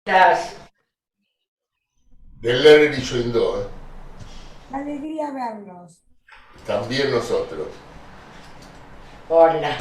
דאס. דער לערער איז שוין דא, הא? Alegría verlos. También nosotros. Hola.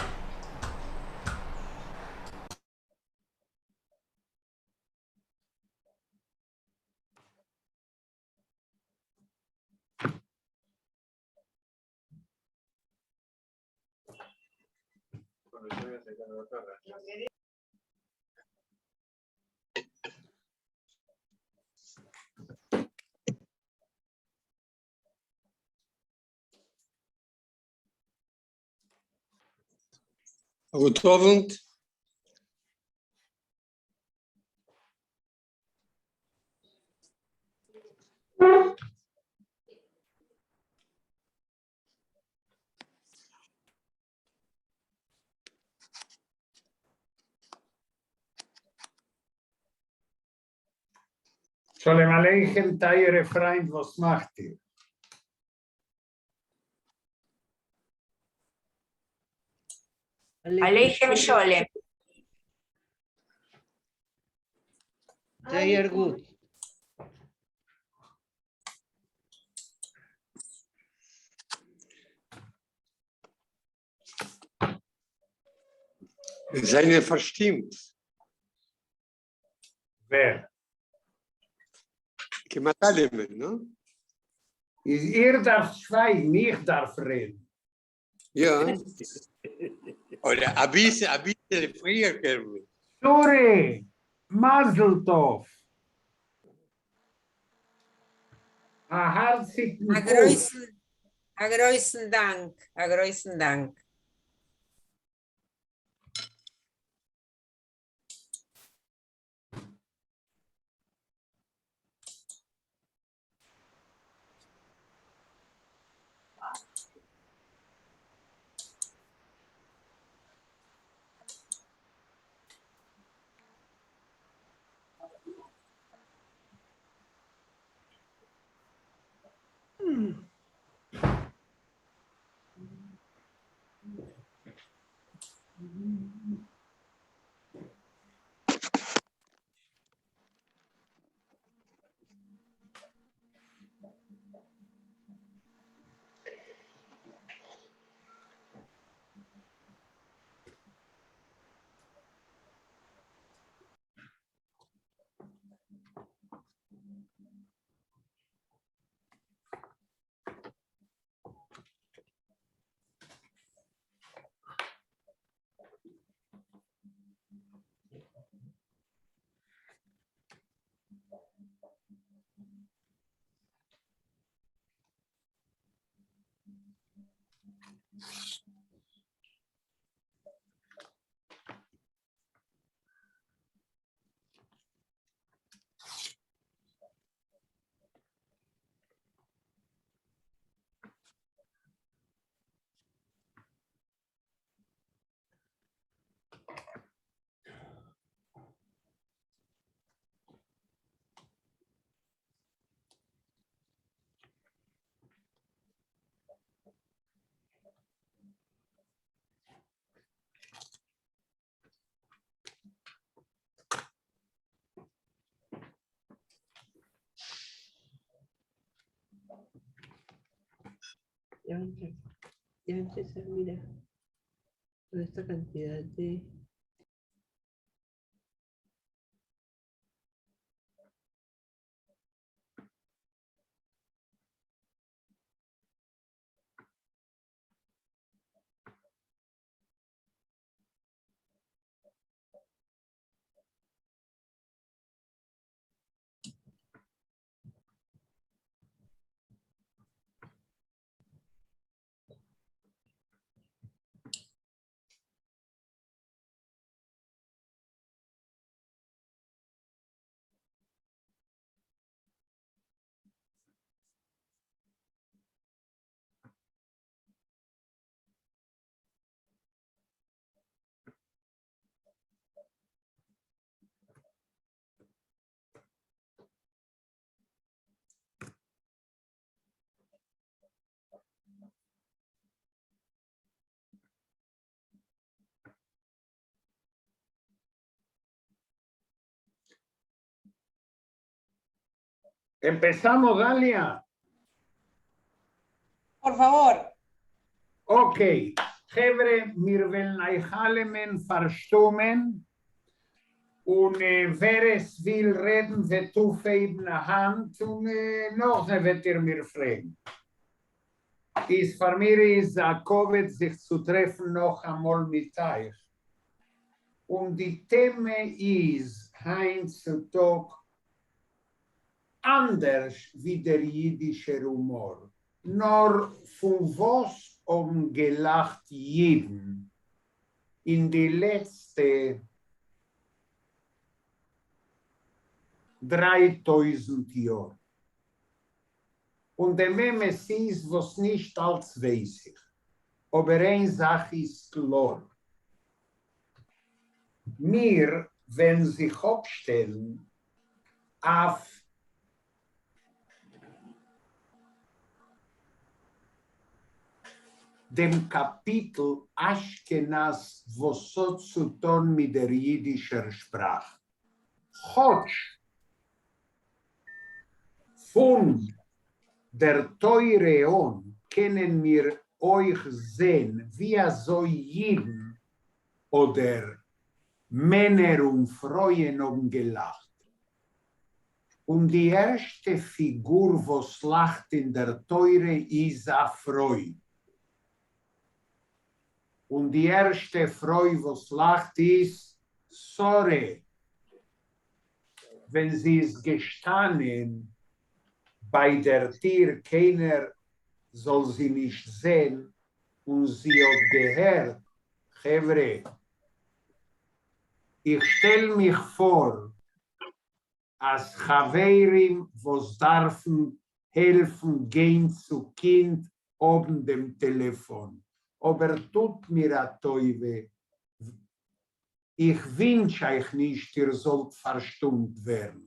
אַ גוט אָוונט. שלום עליכם טייערע פריינט וואס מאכט איר? עליכם שלום. זייער גוט. זיינען פארשטימט. ווער? כמעט אלעמען, נא? איז איר דארפט שווייגן, איך דארף רעדן. יא. אדער אביסל, אביסל פריער קען מען. שרי, מזל טוב! א הארציגן א קוס! גרויסן, א גרויסן דאנק, א גרויסן דאנק. Ya va a entrar. Ya va a empezar, mira. Toda esta cantidad de Empezamos, Dalia. Por favor. Okay, חברה, מיר וועלן אייך אלעמען פארשטומען, און ווער עס וויל רעדן וועט אויפהייבן א האנט, און נאכדעם וועט איר מיר פרעגן. איז פאר מיר איז א כבוד זיך צו טרעפן נאכאמאל מיט אייך, און די טעמע איז היינט צו טאג אנדערש ווי דער אידישער הומאר, נאר פון וואס האבן געלאכט אידן אין די לעצטע 3000 יאר. און דעם אמת איז וואס נישט אלץ ווייס איך, אבער איין זאך איז קלאר, מיר וועלן זיך אפשטעלן אויף דעם קאפיטל אשכנז וואס האט צו טון מיט דער אידישער שפראך, כאטש פון דער תורה אן קענען מיר אויך זען ווי אזוי אידן אדער מענער און פרויען האבן געלאכט. און די ערשטע פיגור וואס לאכט אין דער תורה איז א פרוי. און די ערשטע פרוי וואס לאכט איז שרה. ווען זי איז געשטאנען ביי דער טיר קיינער זאל זי נישט זען און זי האט געהערט, חברה, איך שטעל מיך פאר אז חברים וואס דארפן העלפן גיין צו קינד האבן דעם טעלעפאן, אבער טוט מיר א טובה, איך ווינטש אייך נישט איר זאלט פארשטומט ווערן,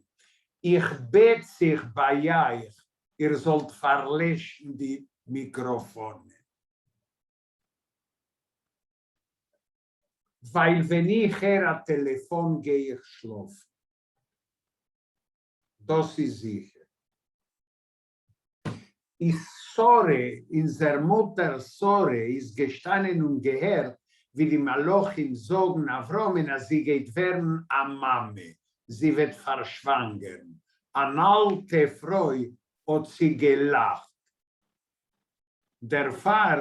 איך בעט זיך ביי אייך איר זאלט פארלעשן די מיקראפאנען. ווייל ווען איך הער א טעלעפאן גיי איך שלאפן. דאס איז זיכער. איז שרה, אונזער מוטער שרה, איז געשטאנען און געהערט ווי די מלאכים זאגן אברהמ'ן אז זי גייט ווערן א מאמע, זי וועט פארשוואנגערן. אן אלטע פרוי האט זי געלאכט. דערפאר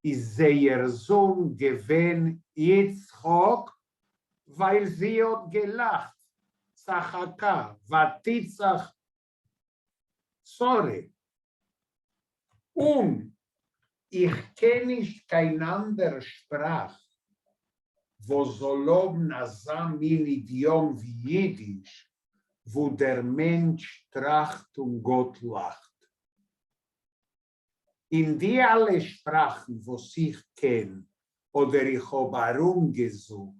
איז זייער זון געווען יצחק, ווייל זי האט געלאכט, צחקה, ותצח שרה. און איך קען נישט קיין אנדער שפראך וואס זאל האבן אזא מין אידיאם ווי אידיש, וואו דער מענטש טראכט און גאט לאכט. אין די אלע שפראכן וואס איך קען אדער איך האב ארומגעזוכט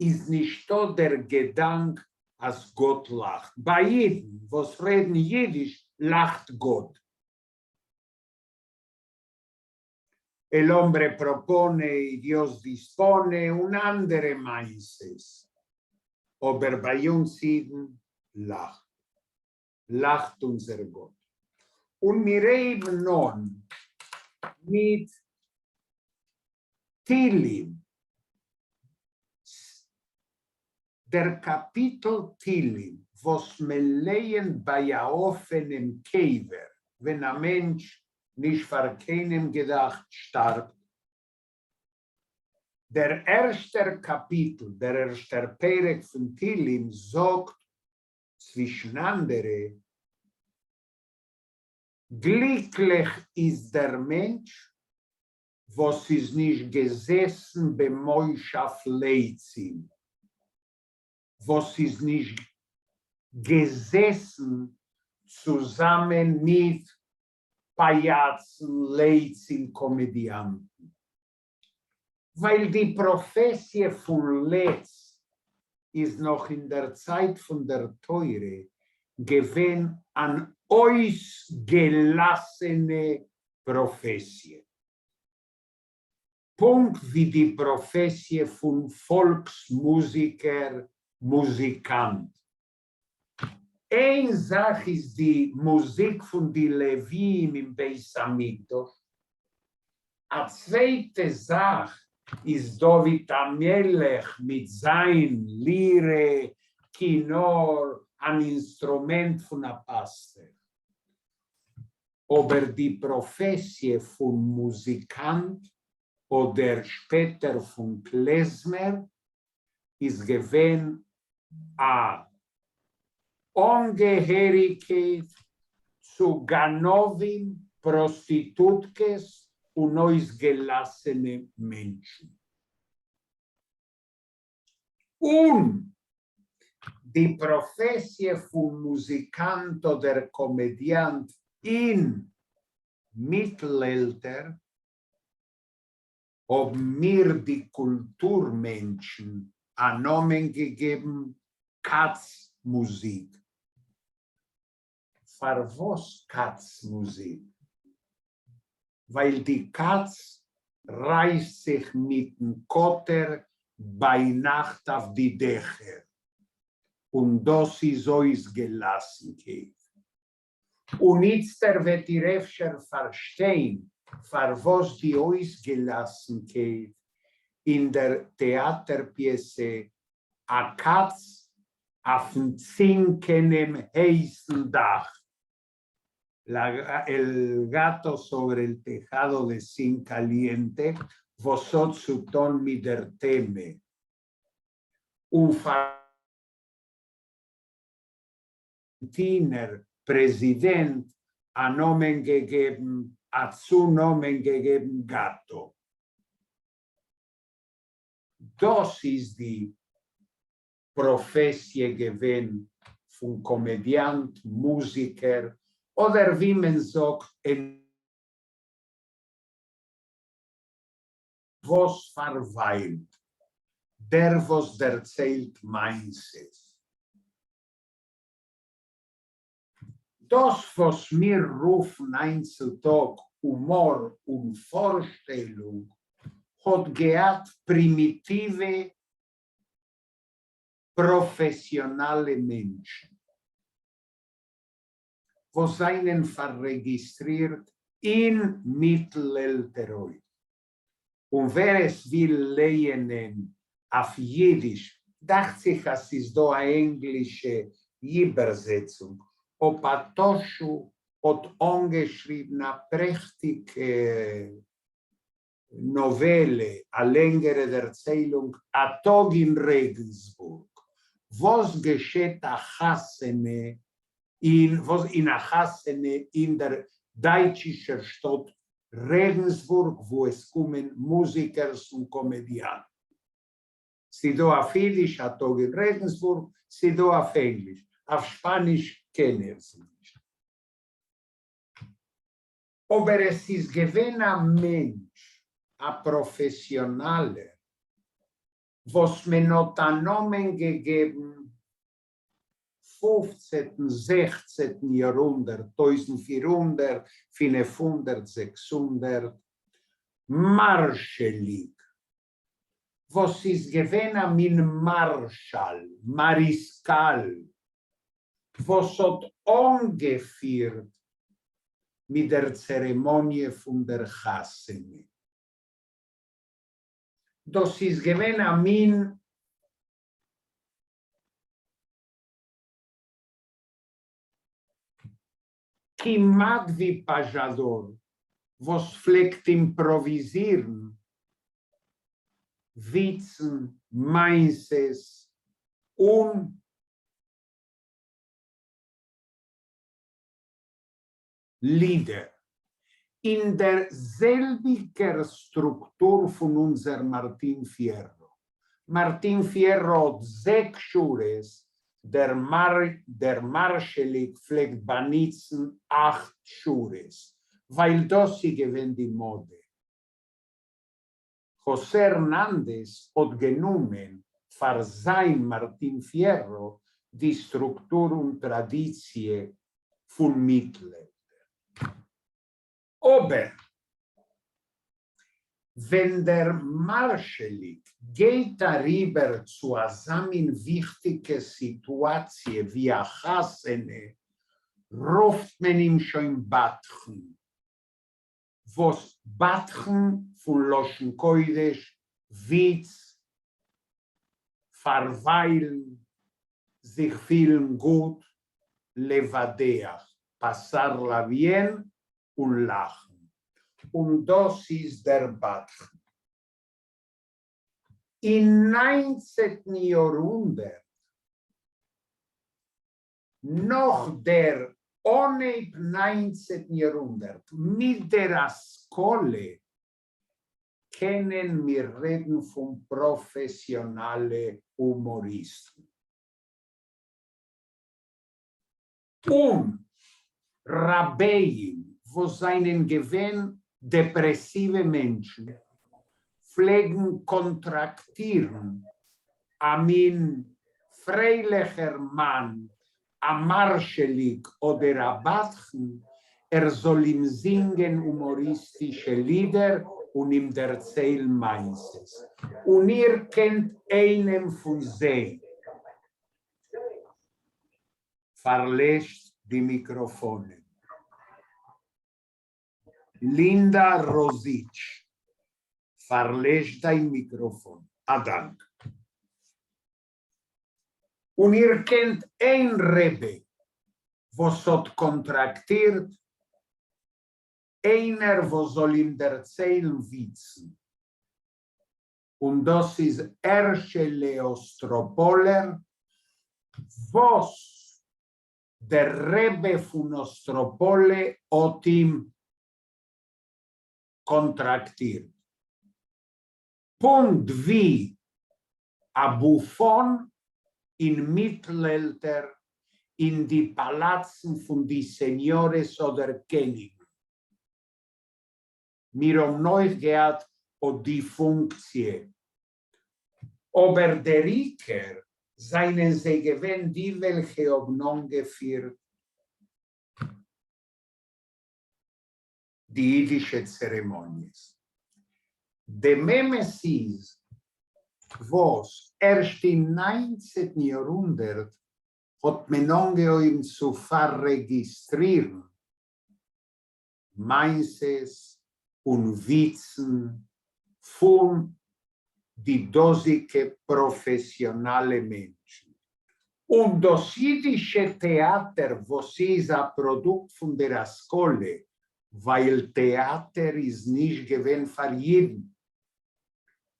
איז נישטא דער געדאנק אז גאט לאכט. ביי אידן וואס רעדן אידיש לאכט גאט. El hombre propone y Dios dispone און אנדערע מעשות. אבער ביי אונז אידן לאכט. לאכט אונזער גאט. און מיר הייבן אן מיט תהילים. דער קאפיטל תהילים וואס מען לייענט ביי א אפענעם קבר ווען א מענטש נישט פאר קיינעם געדאכט שטארבט. דער ערשטער קאפיטל, דער ערשטער פרק פון תהילים זאגט צווישן אנדערע, גליקליך איז דער מענטש וואס איז נישט געזעסן במושב לצים, וואס איז נישט געזעסן צוזאמען מיט פאיאצן, לצים, קאמעדיאנטן. ווייל די פראפעסיע פון לץ איז נאך אין דער צייט פון דער תורה געווען אן אויסגעלאסענע פראפעסיע, פונקט ווי די פראפעסיע פון פאלקס-מוזיקער, מוזיקאנט. איין זאך איז די מוזיק פון די לוויים אין בית המקדש, א צווייטע זאך איז דוד המלך מיט זיין לירע, כינור, אן אינסטרומענט פון א פאסטעך. אבער די פראפעסיע פון מוזיקאנט אדער שפעטער פון קלעזמער איז געווען א אנגעהעריגקייט צו גנבים, פראסטיטוטקעס און אויסגעלאסענע מענטשן. און די פראפעסיע פון מוזיקאנט אדער קאמעדיאנט אין מיטלעלטער האבן מיר די קולטור מענטשן א נאמען געגעבן קאץ מוזיק. פארוואס קאץ מוזיק? ווייל די קאץ רייסט זיך מיטן קאטער ביינאכט אויף די דעכער, און דאס איז אויסגעלאסנקייט. און איצטער וועט איר אפשר פארשטיין פארוואס די אויסגעלאסנקייט אין דער טעאטער-פיעסע א קאץ אויפן צינקענעם הייסן דאך, El gato sobre el tejado de zinc caliente, וואס האט צו טאן מיט דער טעמע און פאר ארגענטינער פרעזידענט א נאמען געגעבן א צונאמען געגעבן גאטא. דאס איז די פראפעסיע געווען פון קאמעדיאנט, מוזיקער, אדער ווי מען זאגט אין וואס פארוויילט, דער וואס דערציילט מעשה'ס. דאס וואס מיר רופן היינט צו טאג הומאר און פארשטעלונג האט געהאט פרימיטיווע פראפעסיאנאלע מענטשן וואס זענען פאררעגיסטרירט אין מיטלעלטער אויך. און ווער עס וויל לייענען אויף אידיש, דאכט זיך אז ס'איז דא א ענגלישע איבערזעצונג, אפאטאשו האט אנגעשריבן א פרעכטיגע נאוועלע, א לענגערע דערציילונג א טאג אין רעגנסבורג, וואס געשעט א חתונה אין וואס אין א חתונה אין דער דייטשישער שטאט רעגנסבורג וואו עס קומען מוזיקערס און קאמעדיאנטן. ס'דא אויף אידיש א טאג אין רעגנסבורג, ס'דא אויף ענגליש, אויף שפאניש קען איך זי נישט. אבער עס איז געווען א מענטש, א פראפעסיאנאלער, וואס מען האט א נאמען געגעבן פופצעטן, זעכצעטן יארהונדערט, 1400, 500, 600, מארשעליק, וואס איז געווען א מין מארשאל, מאריסקאל, וואס האט אנגעפירט מיט דער צערעמאניע פון דער חתונה. דאס איז געווען א מין כמעט ווי פאזשאדאר וואס פלעגט אימפראוויזירן וויצן, מעשה'ס און לידער. אין דער זעלביקער סטרוקטור פון אונזער מארטין פיעררא. מארטין פיעררא האט זעקס שורות, דער דער מארשעליק פלעגט באנוצן אכט שורות, ווייל דאס איז געווען די מאדע. חאסע הערנאנדעז האט גענומען פאר זיין מארטין פיעררא די סטרוקטור און טראדיציע פון מיטלעלטער. אבער. ווען דער מארשעליק גייט אריבער צו אזא מין וויכטיגע סיטואציע ווי א חתונה, רופט מען אים שוין בדחן. וואס בדחן פון לשון קודש, וויץ, פארוויילן, זיך פילן גוט, לבדח, pasarla bien און לאכן. און דאס איז דער בדחן. אין ניינצעטן יארהונדערט, נאך דער אנהייב ניינצעטן יארהונדערט, מיט דער השכלה, קענען מיר רעדן פון פראפעסיאנאלע הומאריסטן. און רביים וואס זענען געווען דעפרעסיווע מענטשן פלעגן קאנטראקטירן א מין פרייליכער מאן, א מארשעליק אדער א בדחן, ער זאל אים זינגען הומאריסטישע לידער און אים דערציילן מעשות. און איר קענט איינעם פון זיי. פארלעשט די מיקראפאנען. לינדא ראזיטש, פארלעש דיין מיקראפאן. א דאנק. און איר קענט איין רבי וואס האט קאנטראקטירט איינער וואס זאל אים דערציילן וויצן, און דאס איז הערשעלע אסטראפאלער, וואס דער רבי פון אסטראפאלע האט אים קאנטראקטירט, פונקט ווי א בופאן אין מיטלעלטער אין די פאלאצן פון די סעניארעס אדער קעניגן. מיר האבן אויך געהאט אט די פונקציע, אבער דער עיקר זענען זיי געווען די וועלכע האבן אנגעפירט די אידישע צערעמאניעס. דעם אמת איז וואס ערשט אין ניינצעטן יארהונדערט האט מען אנגעהויבן צו פאררעגיסטרירן מעשה'ס און וויצן פון די דאזיגע פראפעסיאנאלע מענטשן. און דאס אידישע טעאטער וואס איז א פראדוקט פון דער השכלה, ווייל טעאטער איז נישט געווען פאר אידן.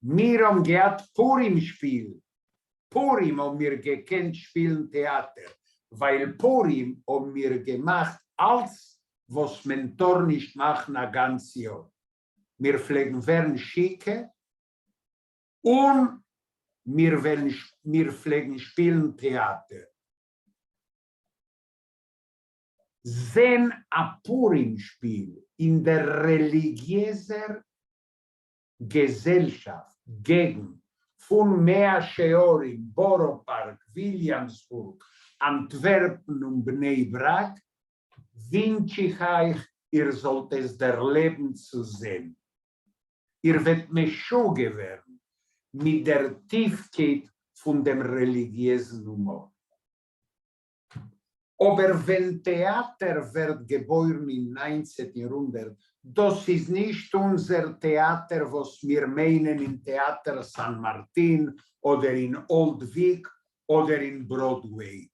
מיר האבן געהאט פורים שפיל, פורים האבן מיר געקענט שפילן טעאטער, ווייל פורים האבן מיר געמאכט אלץ וואס מען טאר נישט מאכן א גאנץ יאר, מיר פלעגן ווערן שיכור און מיר וועלן מיר פלעגן שפילן טעאטער. זען א פורים שפיל אין דער רעליגיעזער געזעלשאפט געגנט פון מאה שערים, בארא פארק, וויליאמסבורג, אנטווערפן און בני ברק, ווינטש איך אייך איר זאלט עס דערלעבן צו זען. איר וועט משוגע ווערן מיט דער טיפקייט פון דעם רעליגיעזן הומאר. אבער ווען טעאטער ווערט געבוירן אין ניינצעטן יארהונדערט, דאס איז נישט אונזער טעאטער וואס מיר מיינען אין טעאטער סאן מארטין אדער אין אולד וויק אדער אין בראדוועי.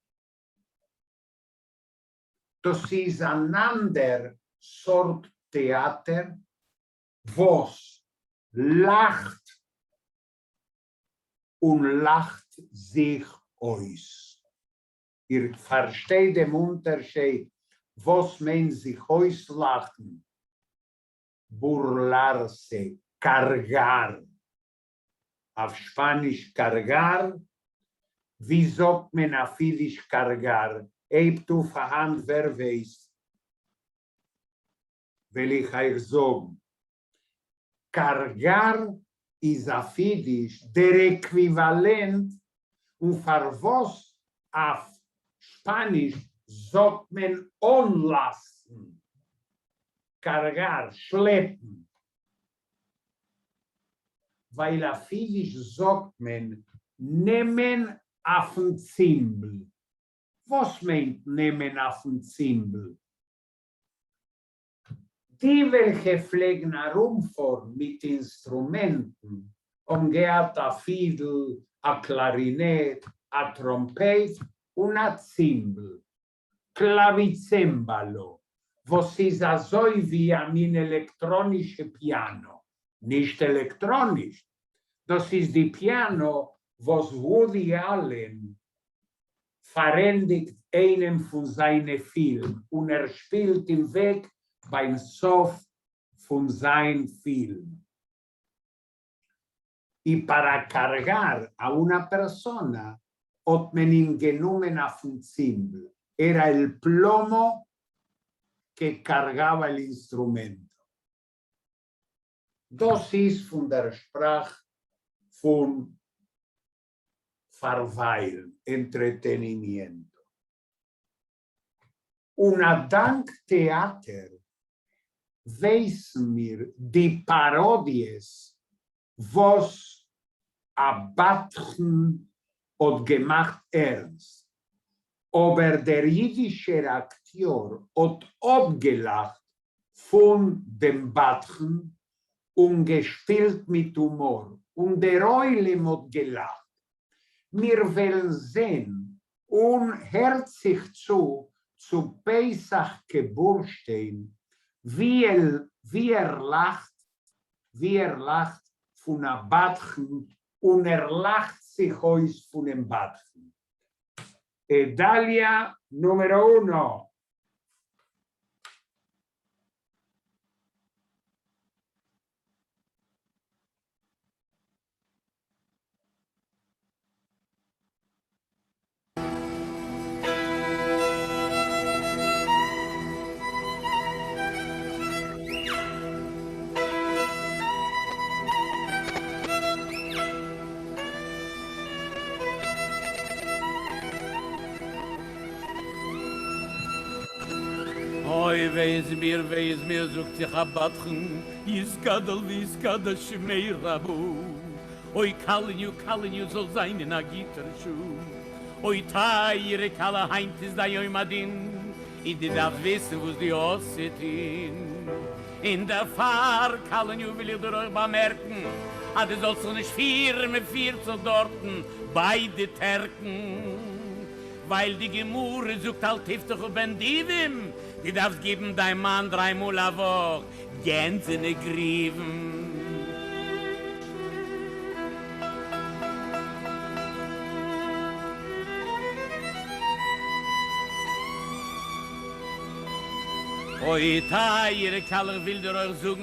דאס איז אן אנדער סארט טעאטער וואס לאכט און לאכט זיך אויס. איר פארשטייט דעם אונטערשייד וואס מיינט זיך אויסלאכן? burlarse, cargar, אויף שפאניש cargar, ווי זאגט מען אויף אידיש cargar? הייבט אויף א האנט ווער ווייסט? וועל איך אייך זאגן. cargar איז אויף אידיש דער עקוויוואלענט און פארוואס אויף שפאניש זאגט מען אנלאסטן, cargar, שלעפן. ווייל אויף אידיש זאגט מען נעמען אויפן צימבל. וואס מיינט נעמען אויפן צימבל? די וועלכע פלעגן ארומפארן מיט אינסטרומענטן האבן געהאט א פידל, א קלארינעט, א טראמפייט און א צימבל, clavicembalo, וואס איז אזוי ווי א מין עלעקטראנישע פיאנא, נישט עלעקטראניש, דאס איז די פיאנא וואס וואודי אלען פארענדיגט איינעם פון זיינע פילם און ער שפילט אים וועג ביים סוף פון זיין פילם. Y para cargar a una persona האט מען אים גענומען אויפן צימבל, era el plomo que cargaba el instrumento. דאס איז פון דער שפראך פון פארוויילן, entretenimiento. און א דאנק טעאטער ווייסן מיר די פאראדיעס וואס א בדחן האט געמאכט ערנסט, אבער דער אידישער אקטיאר האט אפגעלאכט פון דעם בדחן און געשפילט מיט הומאר, און דער עולם האט געלאכט. מיר וועלן זען און הערט זיך צו צו פסח'קע בורשטיין ווי ער לאכט ווי ער לאכט פון א בדחן און ער לאכט זיך אויס פונעם בדחן. דליה numero uno. אוי וויי איז מיר וויי איז מיר זאגט זיך א בדחן יתגדל ויתקדש שמיה רבא אוי כלה'ניו כלה'ניו זאל זיין אין א גוטער שעה אוי טייערע כלה היינט איז דיין יום הדין און דו דארפסט וויסן וואס דו האסט צו טון און דערפאר כלה'ניו וויל איך דיר אויך באמערקן אז דו זאלסט זיך נישט פירן מען פירט זיך דארטן ביי די טערקן ווייל די גמרא זאגט אל תבטחו בנדיבים דו דארפסט גיבן דיין מאן דריי מאל א וואך גענדזענע גריוון. אוי טייערע כלה איך וויל דיר אויך זאגן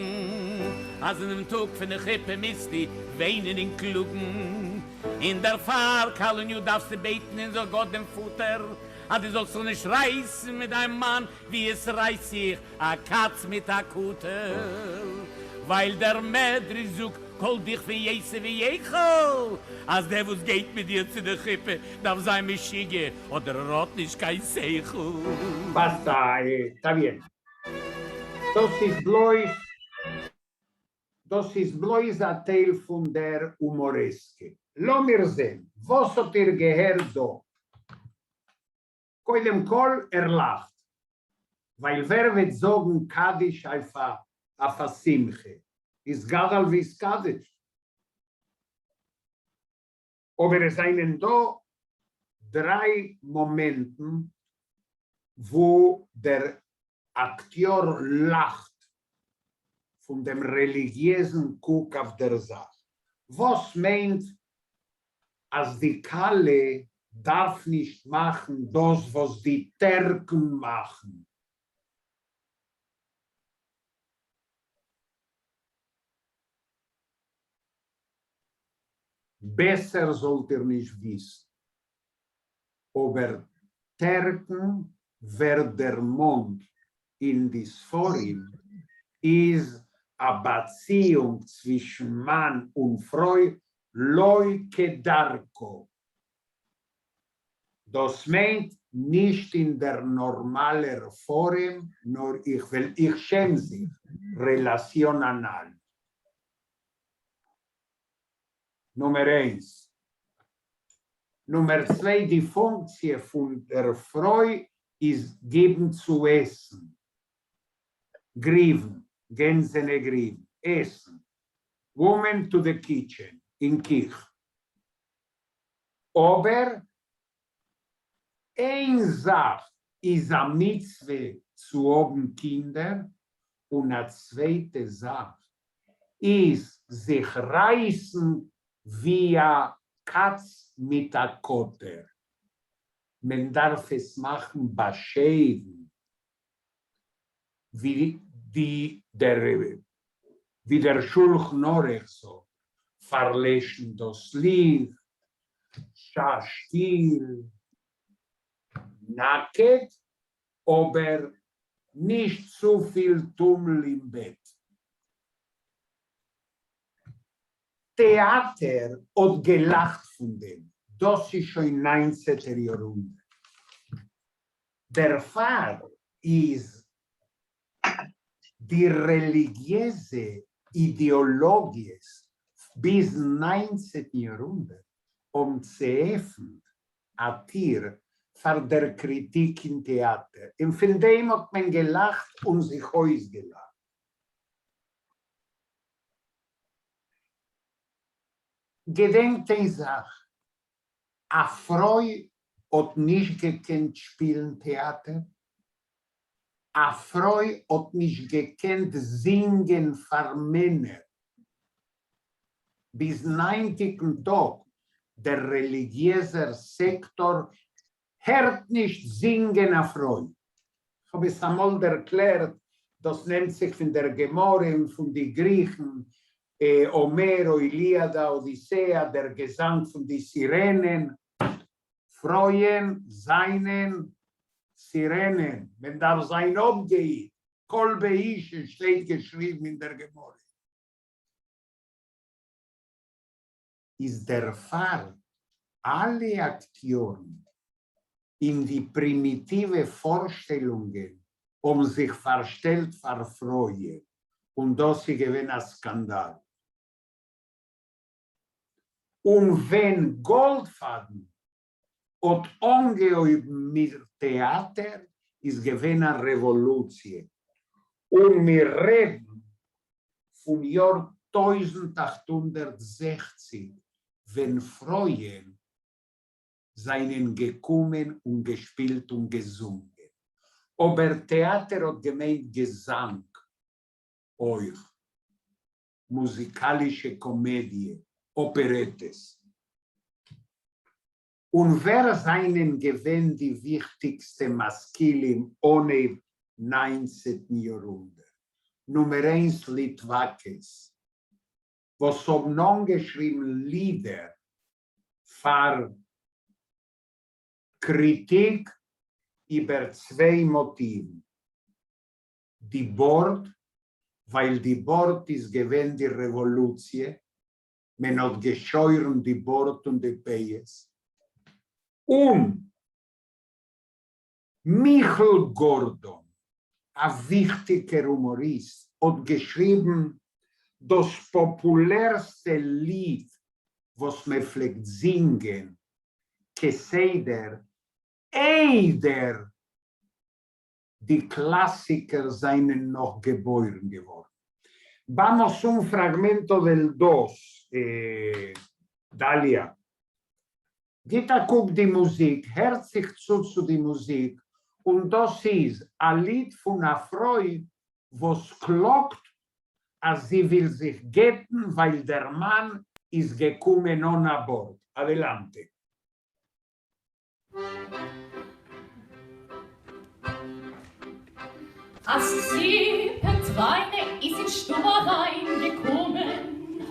אז אינעם טאג פון די חופה מוזטו וויינען און קלאגן און דערפאר כלה'ניו דארפסטו בעטן אונזער גאט דעם פאטער אז דו זאלסט זיך נישט רייסן מיט דיין מאן ווי עס רייסט זיך א קאץ מיט א קאטער, ווייל דער מדרש זאגט כל דכפין ייתי וייכול, אז דער וואס גייט מיט דיר צו די חופה דארף זיין משוגע אדער ער האט נישט קיין שכל. Basta, está bien. דאס איז בלויז דאס איז בלויז א טייל פון דער הומארעסקע. לאמיר זען, וואס האט איר געהערט דא? קודם כל ער לאכט, ווייל ווער וועט זאגן קדיש אויף א אויף א שמחה, יתגדל ויתקדש. אבער עס זענען דא דריי מאמענטן וואו דער אקטיאר לאכט פון דעם רעליגיעזן קוק אויף דער זאך, וואס מיינט אז די כלה דארף נישט מאכן דאס וואס די טערקן מאכן. בעסער זאלט איר נישט וויסן. אבער טערקן ווערט דערמאנט אין די ספרים איז א באציאונג צווישן מאן און פרוי לא כדרכו. דאס מיינט נישט אין דער נארמאלער פארעם נאר איך וועל איך שעם זיך, relación anal. נומער איינס. נומער צוויי, די פונקציע פון דער פרוי איז גיבן צו עסן. גריוון, גענזענע גריוון, עסן. Woman to the kitchen, אין קיך. אבער איין זאך איז א מצוה צו האבן קינדער, און א צווייטע זאך איז זיך רייסן ווי א קאץ מיט א קאטער. מען דארף עס מאכן באשיידן, ווי די דער ווי דער שולחן ערוך זאגט, פארלעשן דאס ליכט, שא שטיל, נאקעט, אבער נישט צופיל טומל אין בעט. טעאטער האט געלאכט פון דעם, דאס איז שוין ניינצעטער יארהונדערט. דערפאר איז די רעליגיעזע אידעאלאגיעס ביזן ניינצעטן יארהונדערט האבן צעעפנט א טיר פאר דער קריטיק אין טעאטער, און פון דעם האט מען געלאכט און זיך אויסגעלאכט. געדענקט איין זאך, א פרוי האט נישט געקענט שפילן טעאטער, א פרוי האט נישט געקענט זינגען פאר מענער. ביזן היינטיגן טאג, דער רעליגיעזער סעקטאר הערט נישט זינגען א פרוי. כ'האב עס אמאל ערקלערט, דאס נעמט זיך פון דער גמרא און פון די גריכן, האמער, איליאדא, אודיסעא, דער געזאנג פון די סירענען, פרויען זיינען סירענען, מען דארף זיין אפגעהיט, קול באשה שטייט געשריבן אין דער גמרא. איז דערפאר אלע אקטיארן אין די פרימיטיווע פארשטעלונגען האבן זיך פארשטעלט פאר פרויען, און דאס איז געווען א סקאנדאל. און ווען גאלדפאדן האט אנגעהויבן מיט טעאטער איז געווען א רעוואלוציע, און מיר רעדן פון יאר 1860 ווען פרויען זענען געקומען און געשפילט און געזונגען, אבער טעאטער האט געמיינט געזאנג אויך. מוזיקאלישע קאמעדיע, אפערעטעס. און ווער זענען געווען די וויכטיגסטע משכילים אנהייב ניינצעטן יארהונדערט? נומער איינס ליטוואקעס וואס האבן אנגעשריבן לידער פאר קריטיק איבער צוויי מאטיוון, די בארד, ווייל די בארד איז געווען די רעוואלוציע, מען האט געשוירן די בארד און די פאות, און מיכל גארדאן, א וויכטיגער הומאריסט, האט געשריבן דאס פאפולערסטע ליד וואס מען פלעגט זינגען כסדר איידער די קלאסיקער זענען נאך געבוירן געווארן. Vamos un fragmento del dos, דליה. גיט א קוק די מוזיק, הערט זיך צו צו די מוזיק, און דאס איז א ליד פון א פרוי וואס קלאגט אז זי וויל זיך גט'ן ווייל דער מאן איז געקומען אן א בארד. Adelante. אַז זי, פּעטרײנע, איז אין שטוב אַרײַן געקומען,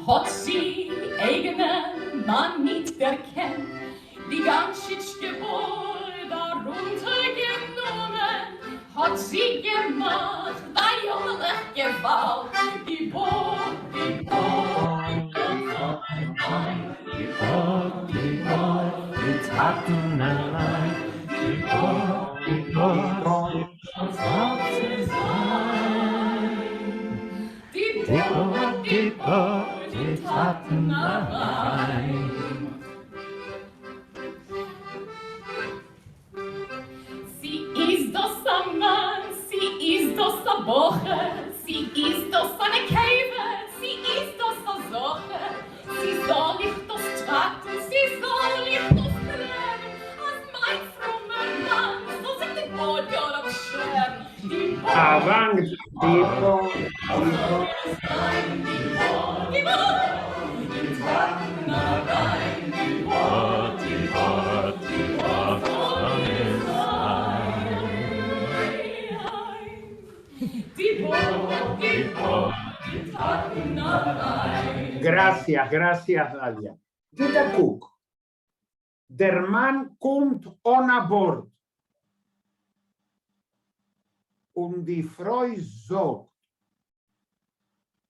האָט זי אײגענעם מאַן ניט דערקענט, די גאַנטשיטשקע באָרד אַרונטערגענומען, האָט זי געמאַכט אַ יאָמערלעך געװאַלד, די באָרד, די באָרד, די באָרד, די באָרד, די טאַטן אַלײן, די באָרד, די באָרד, די באָרד, די באָרד, די טאַטן אַלײן. בחור? צי איז דאס א נקבה? צי איז דאס א זכר? צי זאל איך דאס טראכטן? צי זאל איך דאס קלערן? אז מיין פרומער מאן זאל זיך די בארד גאר אפשערן? די בארד, אַ דאַנק, די באָרד, די באָרד. די באָרד, די באָרד, אין טאַטן אַריין, די באָרד, די באָרד, די באָרד זאָל מיר זיין. די באָרד, די באָרד, אין טאַטן אַריין. Gracias, gracias, Dalia. גיט אַ קוק. דער מאַן קומט אָן אַ באָרד. און די פֿרוי זאָגט,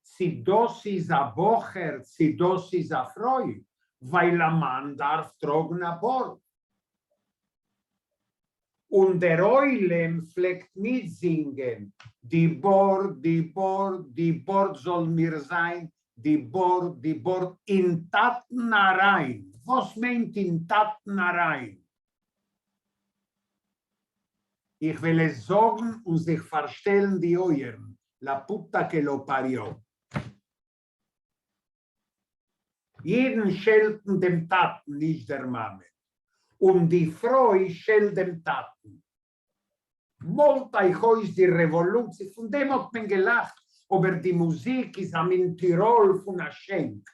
צי דאָס איז אַ בחור, צי דאָס איז אַ פֿרוי, ווײַל אַ מאַן דאַרף טראָגן אַ באָרד. און דער עולם פֿלעגט מיטזינגען, די באָרד, די באָרד, די באָרד זאָל מיר זײַן, די באָרד, די באָרד, אין טאַטן אַרײַן. וואָס מיינט אין טאַטן אַרײַן? איך וועל עס זאָגן און זיך פֿאַרשטעלן די אויערן, la puta que lo parió. ייִדן שעלטן דעם טאַטן, נישט דער מאַמע. און די פֿרוי שעלט דעם טאַטן. מאָלט אײַך אויס די רעוואָלוציע, פֿון דעם האָט מען געלאַכט, אָבער די מוזיק איז אַ מין טיראָל פֿון אַ שענק.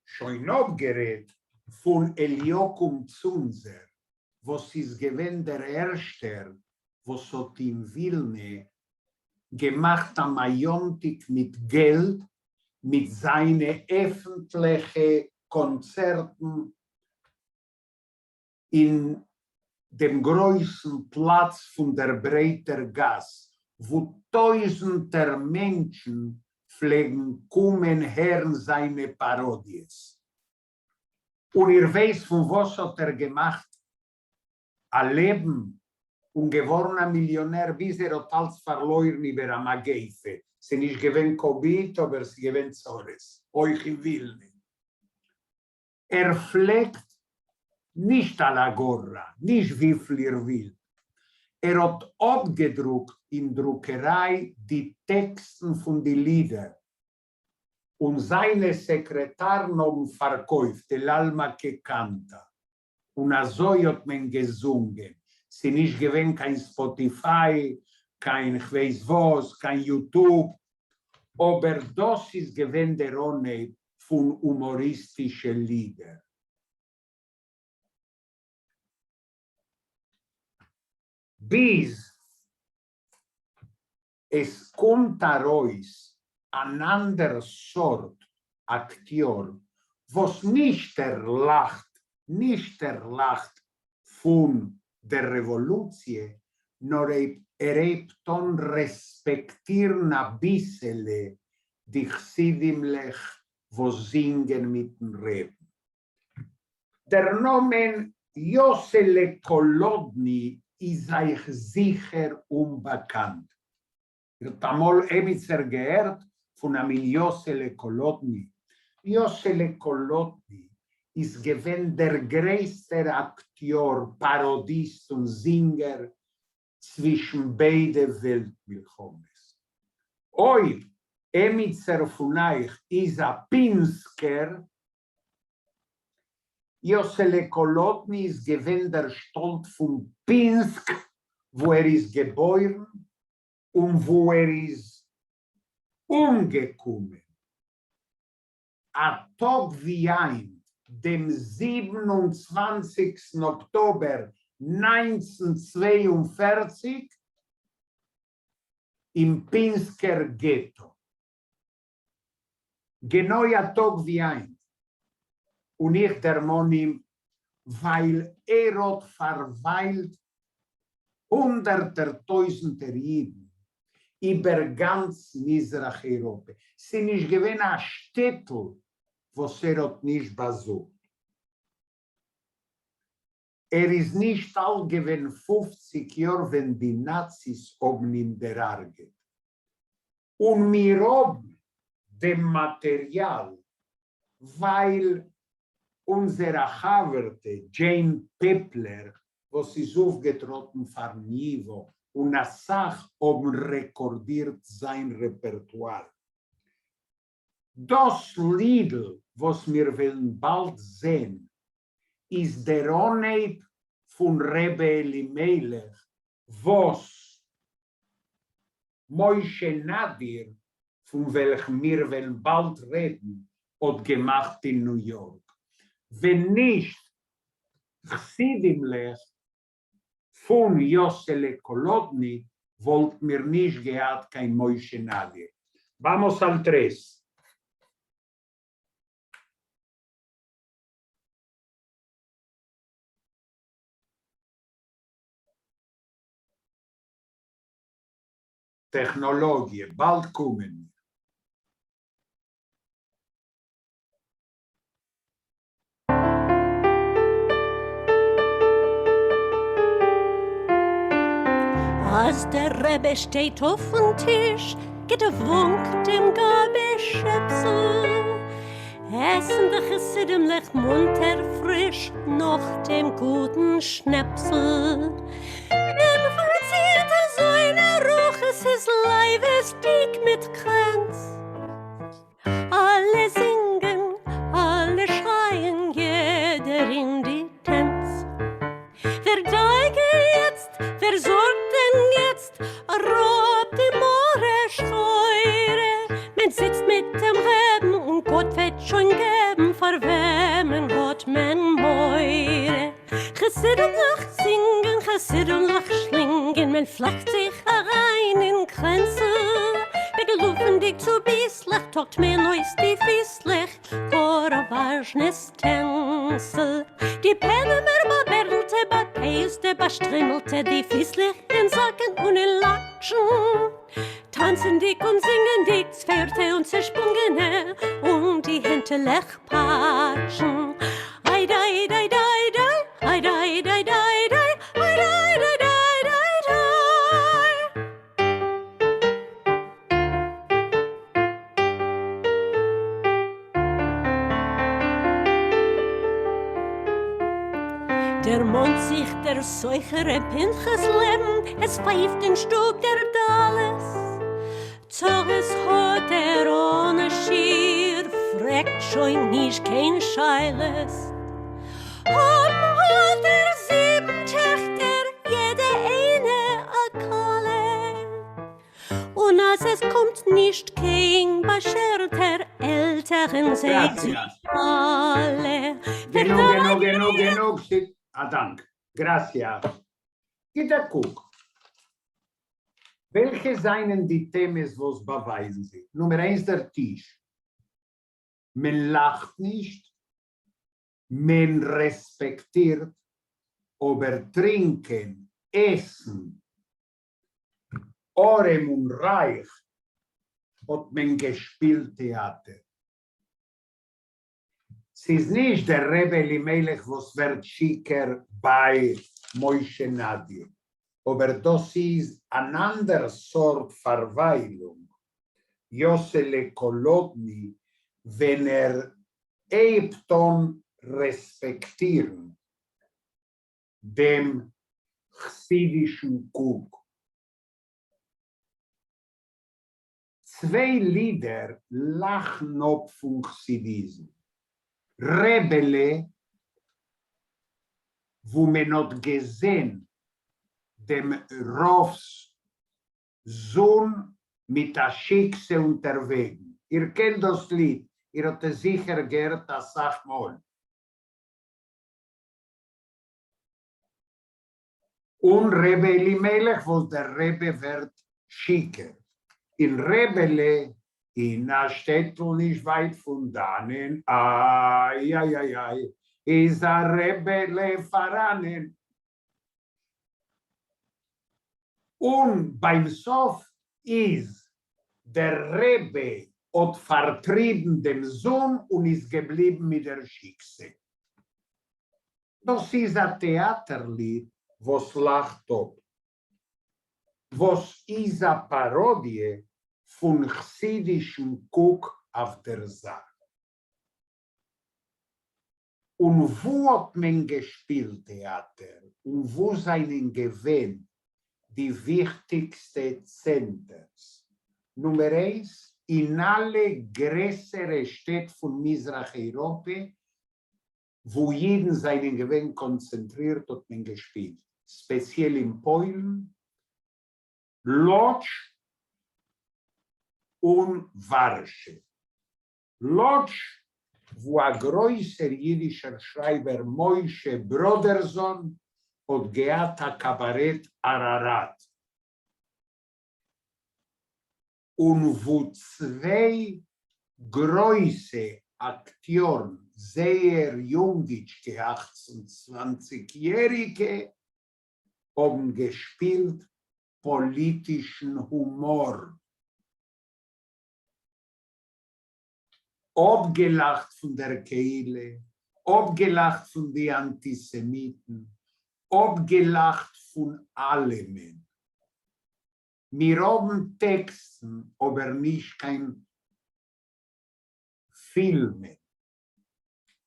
שוין אָפּגערעדט פֿון אליקים צונזער, וואָס איז געווען דער ערשטער, וואָס האָט אין ווילנע געמאַכט אַ מאַיאָנטיק מיט געלט מיט זײַנע עפֿנטלעכע קאָנצערטן אין דעם גרויסן פּלאַץ פֿון דער ברייטער גאַס, וווּ טויזנטער מענטשן פֿלעגן קומען הערן זײַנע פּאַראָדיעס. און איר ווייסט פֿון וואָס האָט ער געמאַכט אַ לעבן און געוואָרן אַ מיליאָנער ביז ער האָט אַלץ פֿאַרלוירן איבער אַ מגפֿה? ס'איז נישט געווען קאָוויד, אָבער ס'איז געווען צרות, אויך אין ווילנע. ער פלעגט נישט a la gorra, נישט וויפיל איר ווילט, ער האט אפגעדרוקט אין דרוקעריי די טעקסטן פון די לידער, און זיינע סעקרעטארן האבן פארקויפט el alma que canta, און אזוי האט מען געזונגען, ס'נישט געווען קיין ספאטיפיי, קיין כ'ווייס וואס, קיין יוטוב, אבער דאס איז געווען דער אנהייב פון הומאריסטישע לידער. ביז עס קומט ארויס אן אנדער סארט אקטיאר וואס נישט ער לאכט, נישט ער לאכט פון דער רעוואלוציע, נאר ער הייבט אן רעספעקטירן אביסעלע די חסידימ'לעך וואס זינגען מיטן רעבן. דער נאמען יאסעלע קאלודני איז אייך זיכער אומבאקאנט. איר האט אמאל עמיצער געהערט פון א מין יאסעלע קאלודני? יאסעלע קאלודני איז געווען דער גרעסטער אקטיאר, פאראדיסט און זינגער צווישן ביידע וועלט מלחמות. אויב עמיצער פון אייך איז א פינסקער, יאסעלע קאלודני איז געווען דער שטאלץ פון פינסק וואו ער איז געבוירן און וואו ער איז אומגעקומען. א טאג ווי היינט, דעם 27סטן אקטאבער 1942, אין פינסקער געטא. גענוי א טאג ווי היינט, און איך דערמאן אים ווייל ער האט פארוויילט הונדערטער טויזנטער אידן איבער גאנץ מזרח אייראפע, ס'נישט געווען א שטעטל וואס ער האט נישט באזוכט. ער איז נישט אלט געווען 50 יאר ווען די נאציס האבן אים דערהרגעט, און מיר האבן דעם מאטעריאל ווייל אונזער א חבר'טע דזשעין פעפלער וואס איז אויפגעטראטן פארן ייווא און אסאך האבן רעקארדירט זיין רעפערטואר. דאס לידל וואס מיר וועלן באלד זען איז דער אנהייב פון ר' אלימלך וואס משה נאדיר, פון וועלכן מיר וועלן באלד רעדן, האט געמאכט אין ניו יארק. ווען נישט חסידימלעך פון יאסעלע קאלודני וואלט מיר נישט געהאט קיין משה נאדיר. Vamos al tres. טעכנאלאגיע, באלד קומען מיר. אַז דער רבי שטייט אויפֿן טיש, גיט אַ וווּנק דעם גבאי שעפּסל. עסן די חסידימלעך מונטער פֿריש נאָך דעם גוטן שנעפּסל. מען פֿאַרצירט אַזוינע רוחות, ס'איז לייבעס דיק מיט קרענץ. אַלע זינגען, אַלע שרײַען, יעדער אין די טענץ. ווער דאגה יעצט, ווער זאָרגט דען יעצט, אַראָפּ די מרה-שחורה. מען זיצט מיט דעם רעבן און גאָט וועט שוין געבן, פֿאַר וועמען האָט מען מורא? חסידימלעך זינגען, חסידימלעך שלינגען, מען פֿלעכט זיך אַרײַן אין קרענצל. בעגלופֿנדיק צו ביסלעך, טאָגט מען אויס די פֿיסלעך, גאָר אַ וואַזשנעס טענצל. די פּענעמער באַבערדלטע, באַפּייסטע, באַשטרימלטע, די פֿיסלעך אין זאַקן און אין לאַטשן, טאַנצנדיק און זינגענדיק, צעפֿערטע און צעשפּרונגענע, און די הענטעלעך פּאַטשן. איי-דיי-דיי-דיי-דיי, איי-דיי-דיי-דיי-דיי, איי-דיי-דיי-דיי-דיי-דיי. דערמאָנט זיך דער סוחר ר' פּינחס לעבן, עס פֿײַפֿט אין שטוב דער דלות. צרות האָט ער אָן אַ שיעור, פֿרעגט שוין נישט קיין שאלות. האָבן האָט ער זיבן טעכטער, יעדע איינע אַ כּלה. און אַז עס קומט נישט קיין באַשערטער, עלטערן זיי זיך אַלע. גענוג, גענוג, גענוג, גענוג, אַ דאַנק. Gracias. גיט אַ קוק. וועלכע זײַנען די טעמעס וואָס באַווײַזן זיך? נומער איינס, דער טיש. מען לאַכט נישט, מען רעספּעקטירט, אָבער טרינקען, עסן, אָרעם און רײַך, האָט מען געשפּילט טעאַטער. ס'איז נישט דער ר' אלימלך וואס ווערט שיכור ביי משה נאדיר, אבער דאס איז אן אנדער סארט פארוויילונג, יאסעלע קאלודני ווען ער הייבט אן רעספעקטירן דעם חסידישן קוק. צוויי לידער לאכן אפ פון חסידיזם. רעבעלע, וואו מען האט געזען דעם רב'ס זון מיט א שיקסע אונטערוועגן. איר קענט דאס ליד, איר האט עס זיכער געהערט אסאך מאל. און ר' אלימלך וואס דער רבי ווערט שיכור אין רעבעלע אין א שטעטל נישט ווייט פון דאנען איי איי איי איי איז א רעבעלע פאראנען און ביים סוף איז דער רבי האט פארטריבן דעם זון און איז געבליבן מיט דער שיקסע. דאס איז א טעאטער ליד וואס לאכט אפ, וואס איז א פאראדיע פון חסידישן קוק אויף דער זאך. און וואו האט מען געשפילט טעאטער און וואו זענען געווען די וויכטיגסטע צענטערס? נומער איינס, אין אלע גרעסערע שטעט פון מזרח אייראפע וואו אידן זענען געווען קאנצענטרירט האט מען געשפילט, ספעציעל אין פוילן, לאדזש און ווארשע. לאדזש, וואו א גרויסער אידישער שרייבער משה בראדערזאן האט געהאט א קאבארעט אראראט, און וואו צוויי גרויסע אקטיארן, זייער יונגיטשקע אכצן צוואנציג יעריגע, האבן געשפילט פאליטישן הומאר. אפגעלאכט פון דער קהילה, אפגעלאכט פון די אנטיסעמיטן, אפגעלאכט פון אלעמען. מיר האבן טעקסטן אבער נישט קיין פילמען.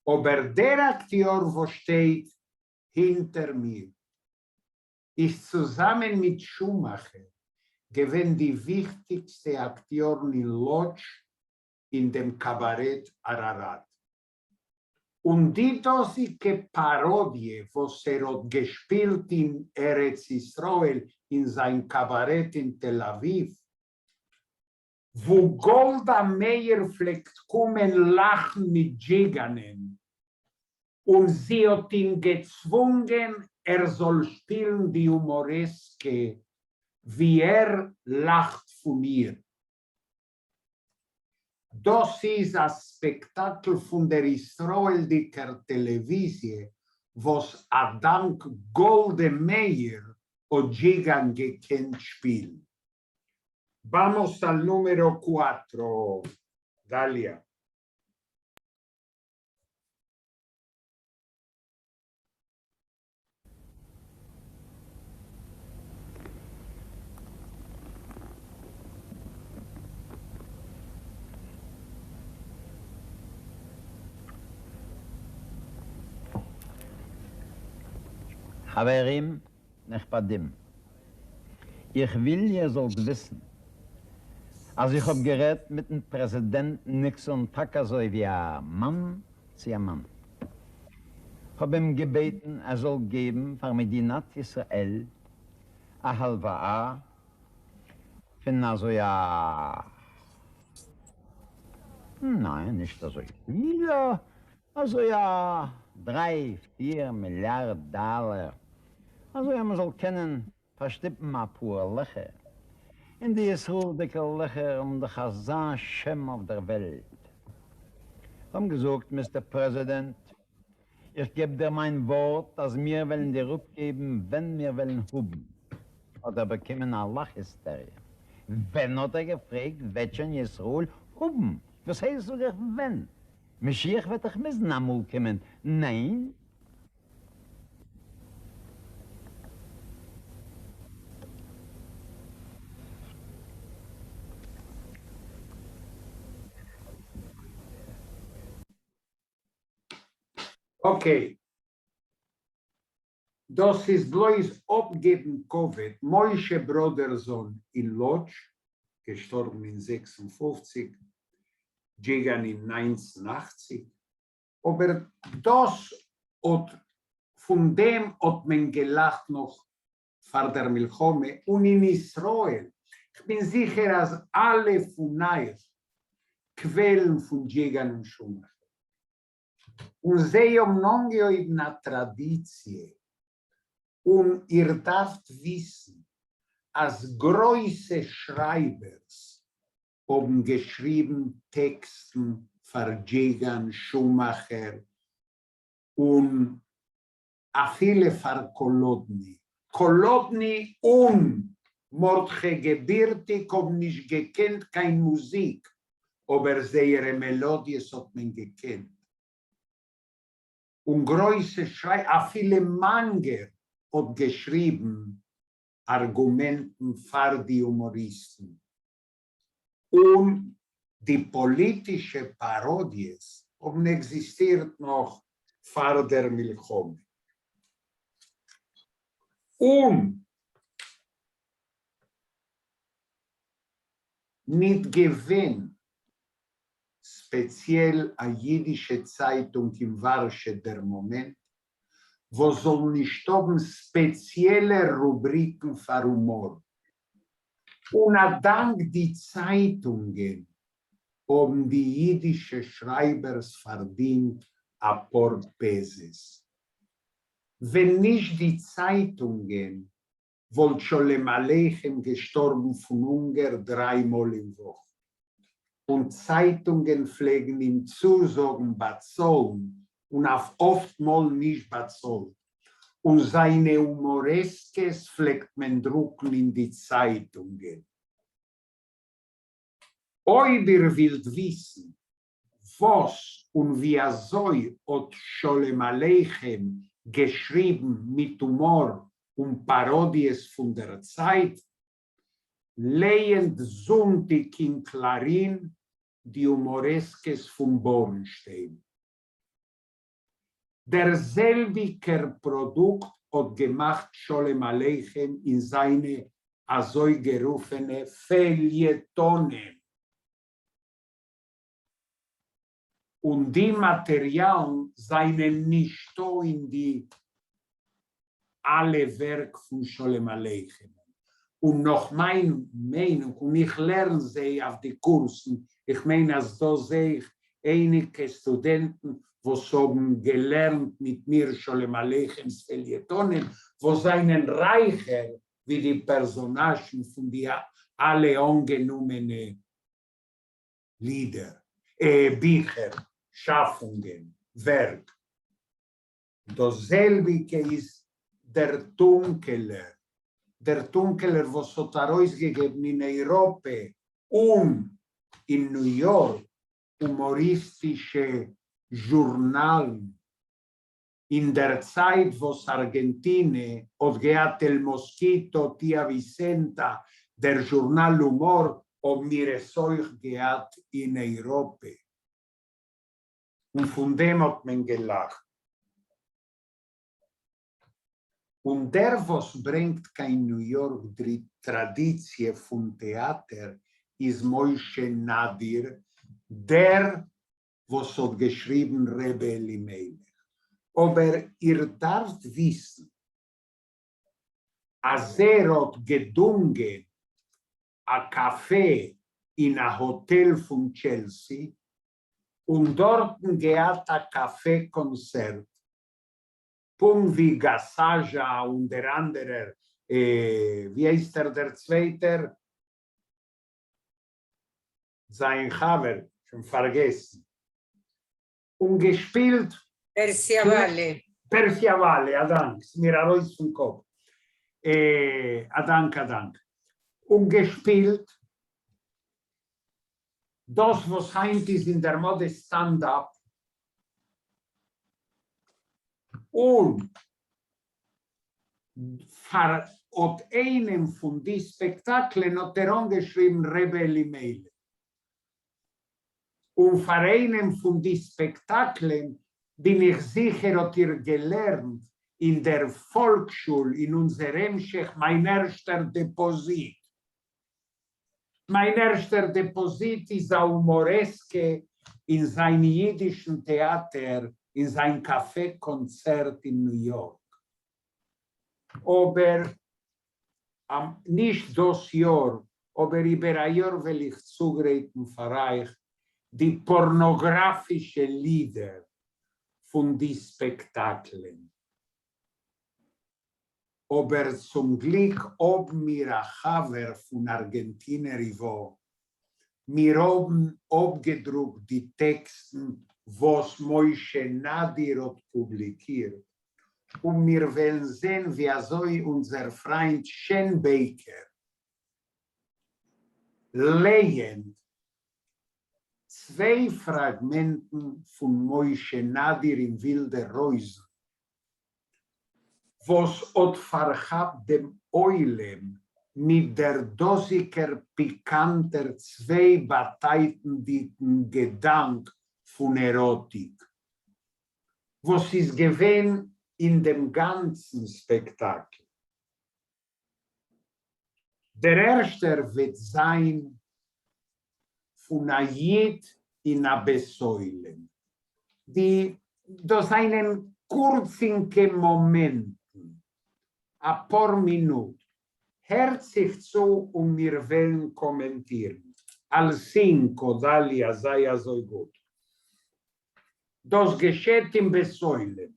אבער דער אקטיאר וואס שטייט הינטער מיר איז צוזאמען מיט שומאכער געווען די וויכטיגסטע אקטיארן אין לאדזש אין דעם קאבארעט אראראט. און די דאזיגע פאראדיע וואס ער האט געשפילט אין ארץ ישראל אין זיין קאבארעט אין תל אביב, וואו גאלדא מאיר פלעגט קומען לאכן מיט דזשיגאנען, און זי האט אים געצוואונגען ער זאל שפילן די הומארעסקע ווי ער לאכט פון איר. דאס איז א ספעקטאקל פון דער ישראלדיקער טעלעוויזיע וואס א דאנק גאלדע מאיר האט דזשיגאן געקענט שפילן. Vamos al número cuatro, Dalia. חברים נכבדים, איך וויל איר זאלט וויסן אז איך האב גערעדט מיטן פרעזידענט ניקסאן טאקע אזוי ווי א מאן צו א מאן. כ'האב אים געבעטן ער זאל געבן פאר מדינת ישראל א הלוואה פון אזוי א. ניין נישט אזוי פיל, אזוי א דריי פיר מיליארד דאלער, אזוי אז מ'זאל קענען פארשטופן אפאר לעכער, און די ישראל'דיגע לעכער האבן דאך אזא שם אויף דער וועלט. כ'האב אים געזאגט, מיסטער פרעזידענט, איך געב דיר מיין ווארט אז מיר וועלן דיר אפגעבן ווען מיר וועלן האבן אדער באקומען א לאך היסטעריע. ווען האט ער געפרעגט וועט שוין ישראל האבן? וואס הייסט זאג איך ווען? משיח וועט דאך מוזן אמאל קומען, ניין? Okay. דאס איז בלויז אפגעבן כבוד משה בראדערזאן אין לאדזש, געשטארבן אין 56, דזשיגאן אין 1980, אבער דאס האט פון דעם האט מען געלאכט נאך פאר דער מלחמה און אין ישראל, כ'בין זיכער אז אלע פון אייך קוועלן פון דזשיגאן און שומאכער. און זיי האבן אנגעהויבן א טראדיציע, און איר דארפט וויסן אז גרויסע שרייבערס האבן געשריבן טעקסטן פאר דזשיגאן, שומאכער, און אפילו פאר קאלודני. קאלודני און מרדכי געבירטיג האבן נישט געקענט קיין מוזיק, אבער זייערע מעלאדיעס האט מען געקענט. און גרויסע שריי אפילו מאנגער האט געשריבן ארגומענטן פאר די הומאריסטן. און די פאליטישע פאראדיעס האבן עקזיסטירט נאך פאר דער מלחמה. און ניט געווען ספעציעל א יידישע צייטונג אין ווארשע דער מאמענט, וואס זאל נישט האבן ספעציעלע רובריקן פאר הומאר. און א דאנק די צייטונגען האבן די יידישע שרייבערס פארדינט א פאר פעזעס. ווען נישט די צייטונגען וואלט שלום עליכם געשטארבן פון הונגער דריי מאל אין וואך, און צייטונגען פלעגן אים צוזאגן באצאלן און אויף אפט מאל נישט באצאלט, און זיינע הומארעסקעס פלעגט מען דרוקן אין די צייטונגען. אויב איר ווילט וויסן וואס און ווי אזוי האט שלום עליכם געשריבן מיט הומאר און פאראדיעס פון דער צייט? לייענט זונטיק אין קלארין די הומארעסקעס פון בארנשטיין. דער זעלביקער פראדוקט האט געמאכט שלום עליכם אין זיינע אזוי גערופענע פעליעטאנען. און די מאטעריאלן זיינען נישטא אין די אלע ווערק פון שלום עליכם, און נאך מיין מיינונג, און איך לערן זיי אויף די קורסן, איך מיין אז דא זעה איך אייניגע סטודענטן וואס האבן געלערנט מיט מיר שלום עליכם'ס פעליעטאנען, וואס זיינען רייכער ווי די פערזאנאזשן פון די אלע אנגענומענע לידער, ביכער, שאפונגען, ווערק. דאס זעלביגע איז דער טונקעלער, דער טונקעלער וואס האט ארויסגעגעבן אין אייראפע און אין ניו יארק הומאריסטישע זשורנאלן אין דער צייט וואס ארגענטינע האט געהאט El Mosquito, Tía Vicenta, דער זשורנאל הומאר, האבן מיר עס אויך געהאט אין אייראפע. און פון דעם האט מען געלאכט. און דער וואס ברענגט קיין ניו יארק די טראדיציע פון טעאטער איז משה נאדיר, דער וואס האט געשריבן ר' אלימלך, אבער איר דארפט וויסן אז ער האט געדונגען א קאפע אין א האטעל פון טשעלסי און דארטן געהאט א קאפע קאנצערט, פונקט ווי גאסאזשא און דער אנדערער, ווי הייסט ער דער צווייטער? זיין חבר, שוין פארגעסן, און געשפילט. פערסיאוואלע. פערסיאוואלע, א דאנק, ס'מיר ארויס פון קאפ. א דאנק א דאנק. און געשפילט דאס וואס היינט איז אין דער מאדע stand-up, און פאר אט איינעם פון די ספעקטאקלען האט ער אנגעשריבן ר' אלימלך, און פאר איינעם פון די ספעקטאקלען בין איך זיכער האט איר געלערנט אין דער פאלקשול אין אונזער המשך מיין ערשטער דעפאזיט. מיין ערשטער דעפאזיט איז א הומארעסקע אין זיין אידישן טעאטער אין זיין קאפע קאנצערט אין ניו יארק. אבער נישט דאס יאר, אבער איבער א יאר וועל איך צוגרייטן פאר אייך די פארנאגראפישע לידער פון די ספעקטאקלען. אבער צום גליק האבן מיר א חבר פון ארגענטינער ייוואו, מיר האבן אפגעדרוקט די טעקסטן וואס משה נאדיר האט פובליקירט, און מיר וועלן זען ווי אזוי אונזער פריינט שענבעיקער לייענט צוויי פראגמענטן פון משה נאדיר אין ווילדע רויזן. וואס האט פארכאפט דעם עולם מיט דער דאזיגער פיקאנטער צוויי-באטייטנדיקן געדאנק פון עראטיק. וואָס איז געווען אין דעם גאַנצן ספּעקטאַקל. דער ערשטער וועט זיין פון א איד אין א בית עולם. די דאס זענען קורצינקע מאמענטן, אפאר מינוט, הערט זיך צו און מיר וועלן קאמענטירן. Al cinco, דליה, זיי אזוי גוט. דאס געשעט אין בית עולם.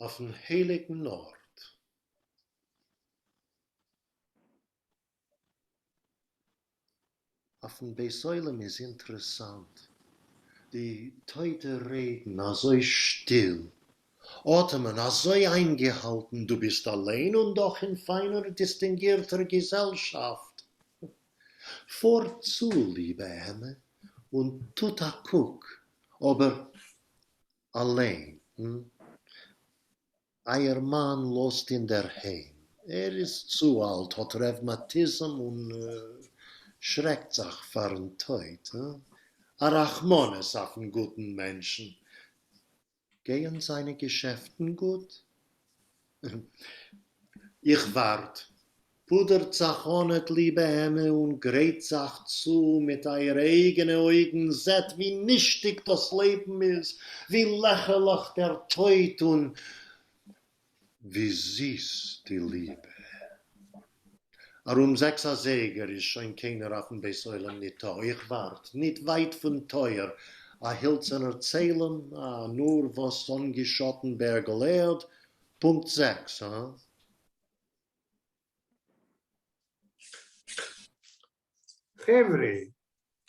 אויפן הייליגן ארט. אויפן בית עולם איז אינטערעסאנט, די טויטע רעדן אזוי שטיל, אטעמען אזוי איינגעהאלטן, דו ביסט אליין און דאך אין פיינער דיסטינגירטער געזעלשאפט. פארט צו, ליבע עמע, און טוט א קוק, אבער אליין. אייער מאן לאזט אינדערהיים, ער איז צו אלט, האט רעוומאטיזם און שרעקט זיך פארן טויט. א רחמנות אויפן גוטן מענטשן. גייען זיינע געשעפטן גוט? איך ווארט. פודערט זיך אנעט ליבע עמע און גרייט זיך צו מיט אייערע אייגענע אויגן זעט ווי נישטיג דאס לעבן איז, ווי לעכערליך דער טויט און ווי זיס די ליבע. ארום זעקס אזייגער איז שוין קיינער אויפן בית עולם ניטא, איך ווארט ניט ווייט פון טויער, א הילצערנער צלם, א נאר-וואס אנגעשאטן בערגל ערד, פונקט זעקס, הא? חברה,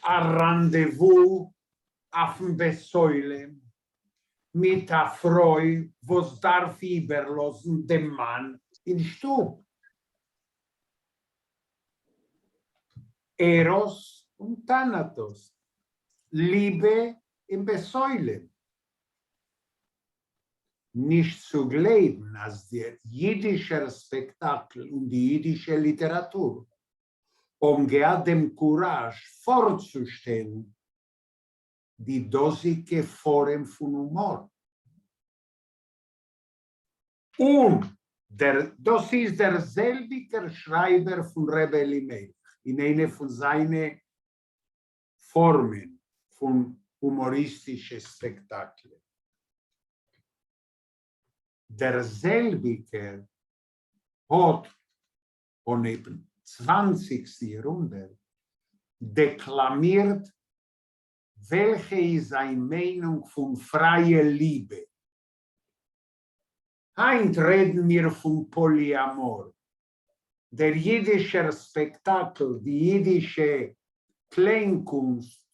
א ראנדעוואו אויפן בית עולם מיט א פרוי וואס דארף איבערלאזן דעם מאן אין שטוב. עראס און טאנאטאס, ליבע אין בית עולם. נישט צו גלייבן אז דער יידישער ספעקטאקל און די יידישע ליטעראטור האבן געהאט דעם קוראזש פארצושטעלן די דאזיגע פארעם פון הומאר. און דער דאס איז דער זעלביגער שרייבער פון ר' אלימלך אין איינע פון זיינע פארמען פון הומאריסטישע ספעקטאקלען. דער זעלביגער האט אנהייב צוואנציגסטן יארהונדערט דעקלאמירט וועלכע איז זיין מיינונג פון פרייע ליבע. היינט רעדן מיר פון פאליאמאר. דער יידישער ספעקטאקל, די יידישע קליינקונסט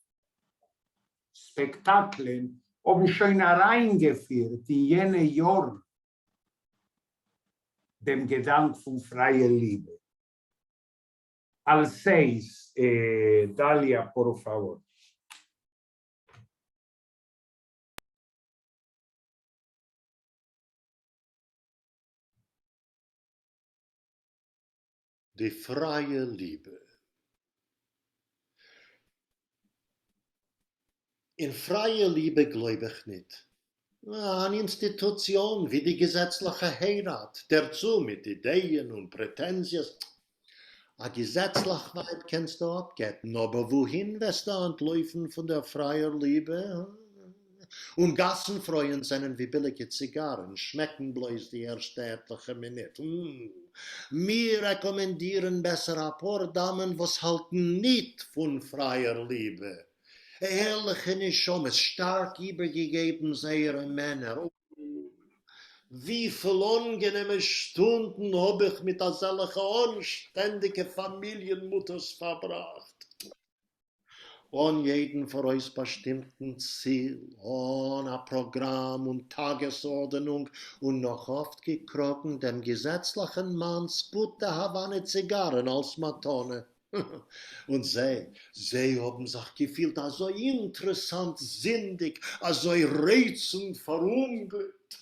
ספעקטאקלען האבן שוין אריינגעפירט אין יענע יארן דעם געדאנק פון פרייע ליבע. Al seis, Dalia, por favor. די פרייע ליבע. אין פרייע ליבע גלויב איך ניט. אן אינסטיטוציאן ווי די געזעצליכע הייראט, דערצו מיט אידייען און פרעטענזיעס. א געזעצליך ווייב קענסטו אפגט'ן, אבער וואוהין וועסטו אנטלויפן פון דער פרייער ליבע? און גאסן-פרויען זענען ווי ביליגע ציגארן, שמעקן בלויז די ערשטע עטליכע מינוט. מיר רעקאמענדירן בעסער אפאר דאמען וואס האלטן ניט פון פרייער ליבע. ערליכע נשמות, שטארק איבערגעגעבן זייערע מענער. וויפיל אנגענעמע שטונדן האב איך מיט אזעלכע אנשטענדיגע פאמיליען-מוטערס פארבראכט. אן יעדן פאראויסבאשטימטן ציל, אן א פראגראם און טאגעס-ארדענונג, און נאך אפט געקראגן דעם געזעצליכן מאנ'ס גוטע האוואנע ציגארן אלס מתנה. און זיי, זיי האבן זיך געפילט אזוי אינטרעסאנט זינדיג, אזוי רייצנד פאראומגליקט.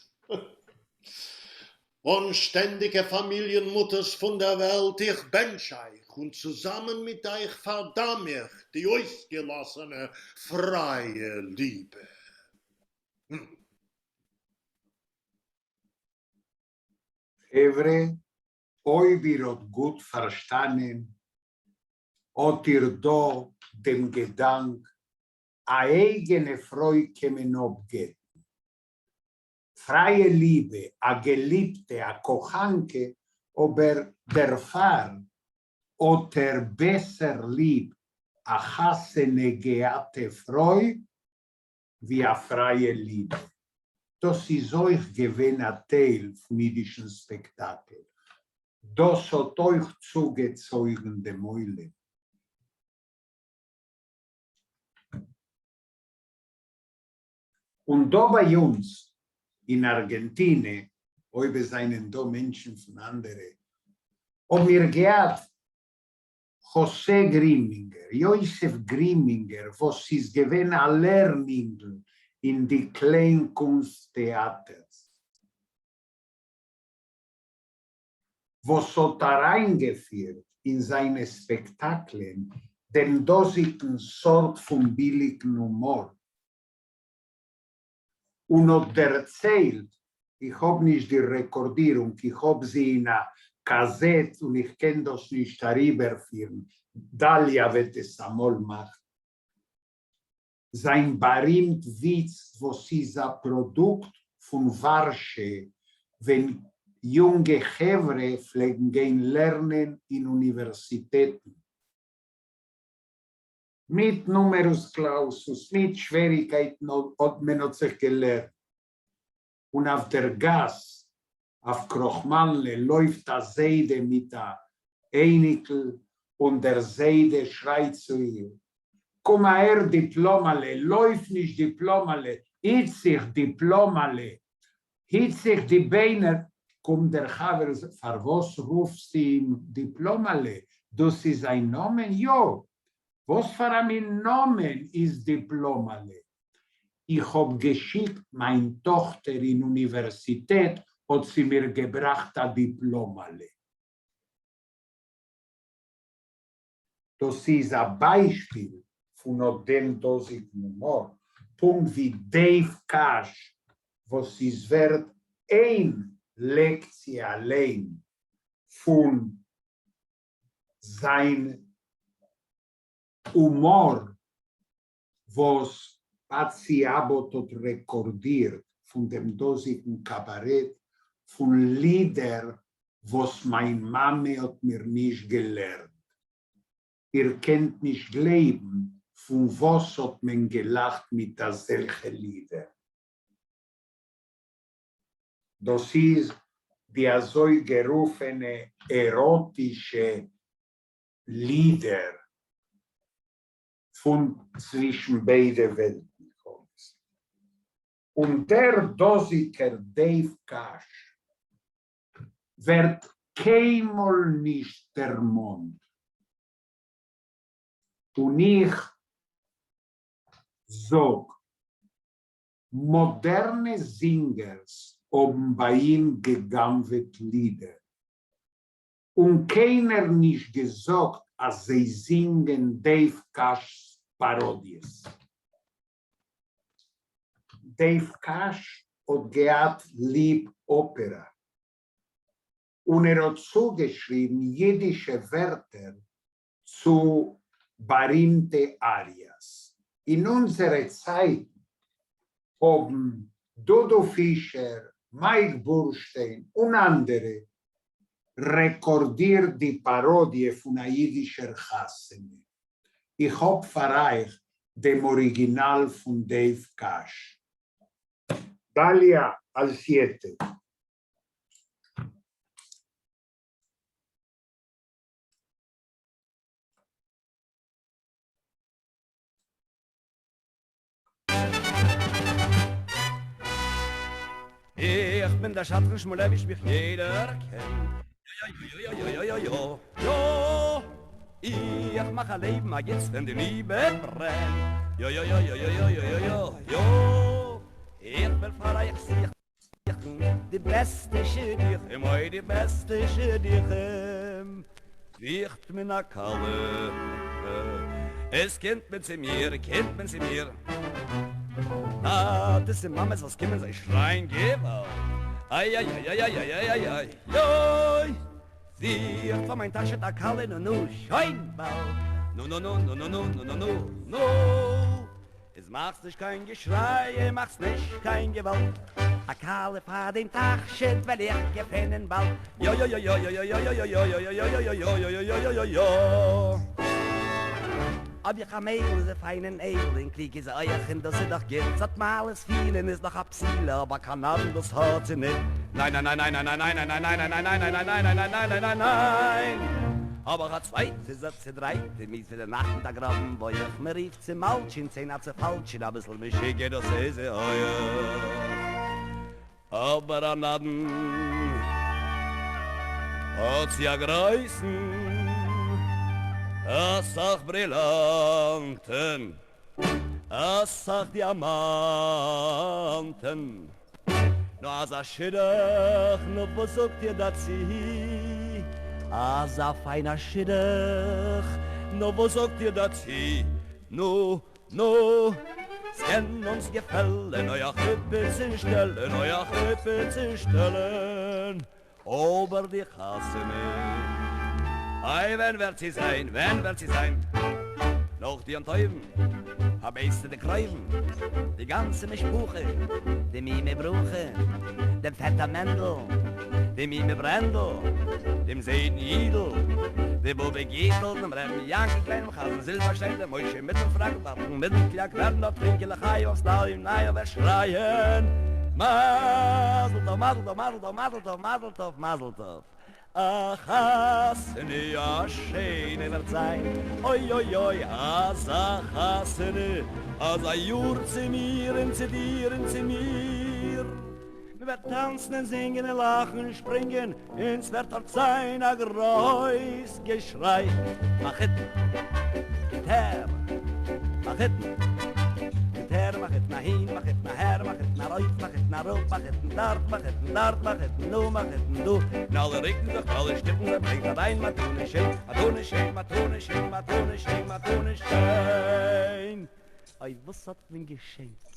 אנשטענדיגע פאמיליען מוטערס פון דער וועלט, איך בענטש אייך! און צוזאַמען מיט אײַך פֿאַרדאַם איך די אויסגעלאַסענע פֿרײַע ליבע. חבֿרה, אויב איר האָט גוט פֿאַרשטאַנען, האָט איר דאָ דעם געדאַנק, אַ אייגענע פֿרוי קען מען אָפּגטן. פֿרײַע ליבע, אַ געליבטע, אַ קאָכאַנקע, אָבער דערפֿאַר האָט ער בעסער ליב אַ חתונה-געהאַטע פֿרוי, ווי אַ פֿרײַע ליבע. דאָס איז אויך געווען אַ טייל פֿון ייִדישן ספּעקטאַקל. דאָס האָט אויך צוגעצויגן דעם עולם. און דא ביי אונז אין ארגענטינע, אויב עס זענען דא מענטשן פון אנדערע, האבן מיר געהאט חאסע גרימינגער, יוסף גרימינגער, וואס איז געווען א לערנינגל אין די קליינקונסט טעאטערס, וואס האט אריינגעפירט אין זיינע ספעקטאקלען דעם דאזיגן סארט פון ביליגן הומאר, און האט דערציילט, איך האב נישט די רעקארדירונג, איך האב זי אין א קאסעט און איך קען דאס נישט אריבערפירן, דליה וועט עס אמאל מאכן. זיין בארימט וויץ וואס איז א פראדוקט פון ווארשע ווען יונגע חברה פלעגן גיין לערנען אין אוניווערסיטעטן. מיט numerus clausus, מיט שוועריקייטן האט מען האט זיך געלערנט. און אויף דער גאס אויף קראכמאלנע לויפט א זיידע מיט א אייניקל און דער זיידע שרייט צו איר, קום אהער דיפלאמעלע, לויף נישט דיפלאמעלע, היט זיך דיפלאמעלע, היט זיך די ביינער, קומט דער חבר, פארוואס רופסטו אים דיפלאמעלע, דאס איז זיין נאמען? יא! וואס פאר א מין נאמען איז דיפלאמעלע? איך האב געשיקט מיין טאכטער אין אוניווערסיטעט האט זי מיר געבראכט א דיפלאמעלע. דאס איז א ביישפיל פון אט דעם דאזיגן הומאר, פונקט ווי דעיוו קעש וואס איז ווערד איין לעקציע אליין פון זיין הומאר וואס פאטסי אבאט האט רעקארדירט פון דעם דאזיגן קאבארעט פון לידער וואס מיין מאמע האט מיר נישט געלערנט. איר קענט נישט גלייבן פון וואס האט מען געלאכט מיט אזעלכע לידער. דאס איז די אזוי גערופענע עראטישע לידער פון צווישן ביידע וועלטן קאמיס. און דער דאזיגער דעיוו קעש ווערט קיינמאל נישט דערמאנט. און איך זאג, מאדערנע זינגערס האבן ביי אים גע'גנב'עט לידער. און קיינער נישט געזאגט אז זיי זינגען דעיוו קעש'ס פאראדיעס. דעיוו קעש האט געהאט ליב אפערא, און ער האט צוגעשריבן אידישע ווערטער צו בארימטע אריאס. אין אונזערע צייטן האבן דודו פישער, מייק בורשטיין און אנדערע רעקארדירט די פאראדיע פון א אידישער חתונה. איך האב פאר אייך דעם אריגינאל פון דעיוו קעש. דליה al siete. איך בין דער שדכן שמואלעוויטש מיך יעדער קען יא יא יא יא יא יא איך מאך א לעבן א גוטס ווען די ליבע ברענט יא יא יא יא יא יא יא יא איך וועל פאר אייך זוכן די בעסטע שידוכים אוי די בעסטע שידוכים. זוכט מען א כלה, עס קומט מען צו מיר, קומט מען צו מיר. טאטעס און מאמעס וואס קומען זיי שרייען געוואלד, איי איי איי איי איי איי איי איי יוי. זוכט פאר מיין תכשיט א כלה נו נו שוין באלד, נו נו נו נו נו נו נו נו נו נו. איז מאכטס נישט קיין געשריי און מאכטס נישט קיין געוואלד, א כלה פאר דעם תכשיט וועל איך געפינען באלד, יא יא יא יא יא יא יא יא יא יא יא יא יא יא יא יא יא יא. האב איך א מיידל איז זי פיין און איידל און קלוג איז זי אויך און דאס איז דאך גוט, זי האט מעלות פיל און איז נאך א בתולה אבער קיין נדן דאס האט זי ניט, ניין ניין ניין ניין ניין ניין ניין ניין ניין ניין ניין ניין ניין ניין ניין ניין ניין אבער א צווייטע איז א צעדרייטע מיאוס ווי די נאכט מיט א גראבן בויך מען רופט זי מאלטשין ציין האט זי פאלטשין אביסל משוגע דאס איז זי אויך אבער א נדן האט זי א גרויסן א סך ברילאנטן א סך דיאמאנטן נו אזא שידוך נו וואס זאגט איר דערצו אזא פיינער שידוך נו וואס זאגט איר דערצו נו נו ס'קען אונז געפעלן אוי א חופה צו שטעלן אוי א חופה צו שטעלן אבער די חתונה איי ווען ווערט זי זיין ווען ווערט זי זיין נאך די יום טובים פארבעטסטו די קרובים די גאנצע משפחה די מומע ברכה דעם פעטער מענדל די מומע ברענדל דעם זיידן יידל די באבע גיטל דעם רעבן יאנקל קליינעם חזן זילבערשטיין דעם משה מיטן פראק דעם מיטן קלאק ווערן דארט טרינקען לחיים אויפס ניי און וועט שרייען מזל טוב מזל טוב מזל טוב מזל טוב מזל טוב מזל טוב א חתונה א שיינע וועט זיין אוי אוי אוי אזא חתונה אזא יאר צו מיר און צו דיר און צו מיר מען וועט טאנצן און זינגען און לאכן און שפרינגען און ס'וועט דארט זיין א גרויס געשריי מחותן קומט הער מחותן קומט הער מחותן אהין מחותן אהער מחותן ארויף מחותן אראפ מחותן דארט מחותן דארט מחותן דא מחותן דא און אלע רוקן זיך אלע שטופן זיך ברענגט אריין מתנה שיין מתנה שיין מתנה שיין מתנה שיין מתנה שיין אוי וואס האט מען געשענקט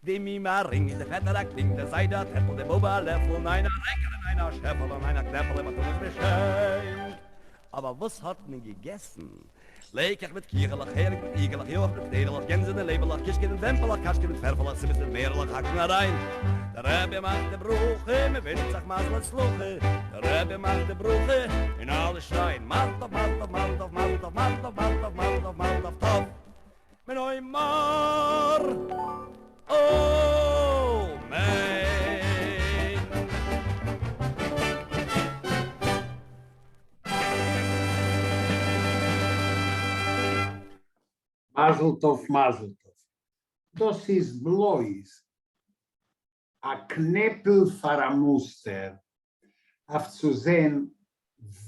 די מומע א רינג די פעטער א קלינג די זיידע א טעפל די באבע א לעפל ניין א רעקעלע ניין א שעפעלע ניין א קנעפעלע מתנות געשענקט אבער וואס האט מען געגעסן? לעקעך מיט קיכעלעך הערינג מיט איגעלעך יויך מיט קניידלעך גענזענע לעבערלעך קישקע מיט וועמפעלעך קאשקע מיט פערפעלעך צימעס מיט מערעלעך האקן אריין דער רבי מאכט די ברכה מען ווינטשט זיך מזל הצלחה דער רבי מאכט די ברכה און אלע שרייען מזל טוב מזל טוב מזל טוב מזל טוב מזל טוב מזל טוב מזל טוב מזל טוב טוב ונאמר אמן. מזל טוב מזל טוב. דאס איז בלויז א קנעפל פאר א מוסטער אויף צו זען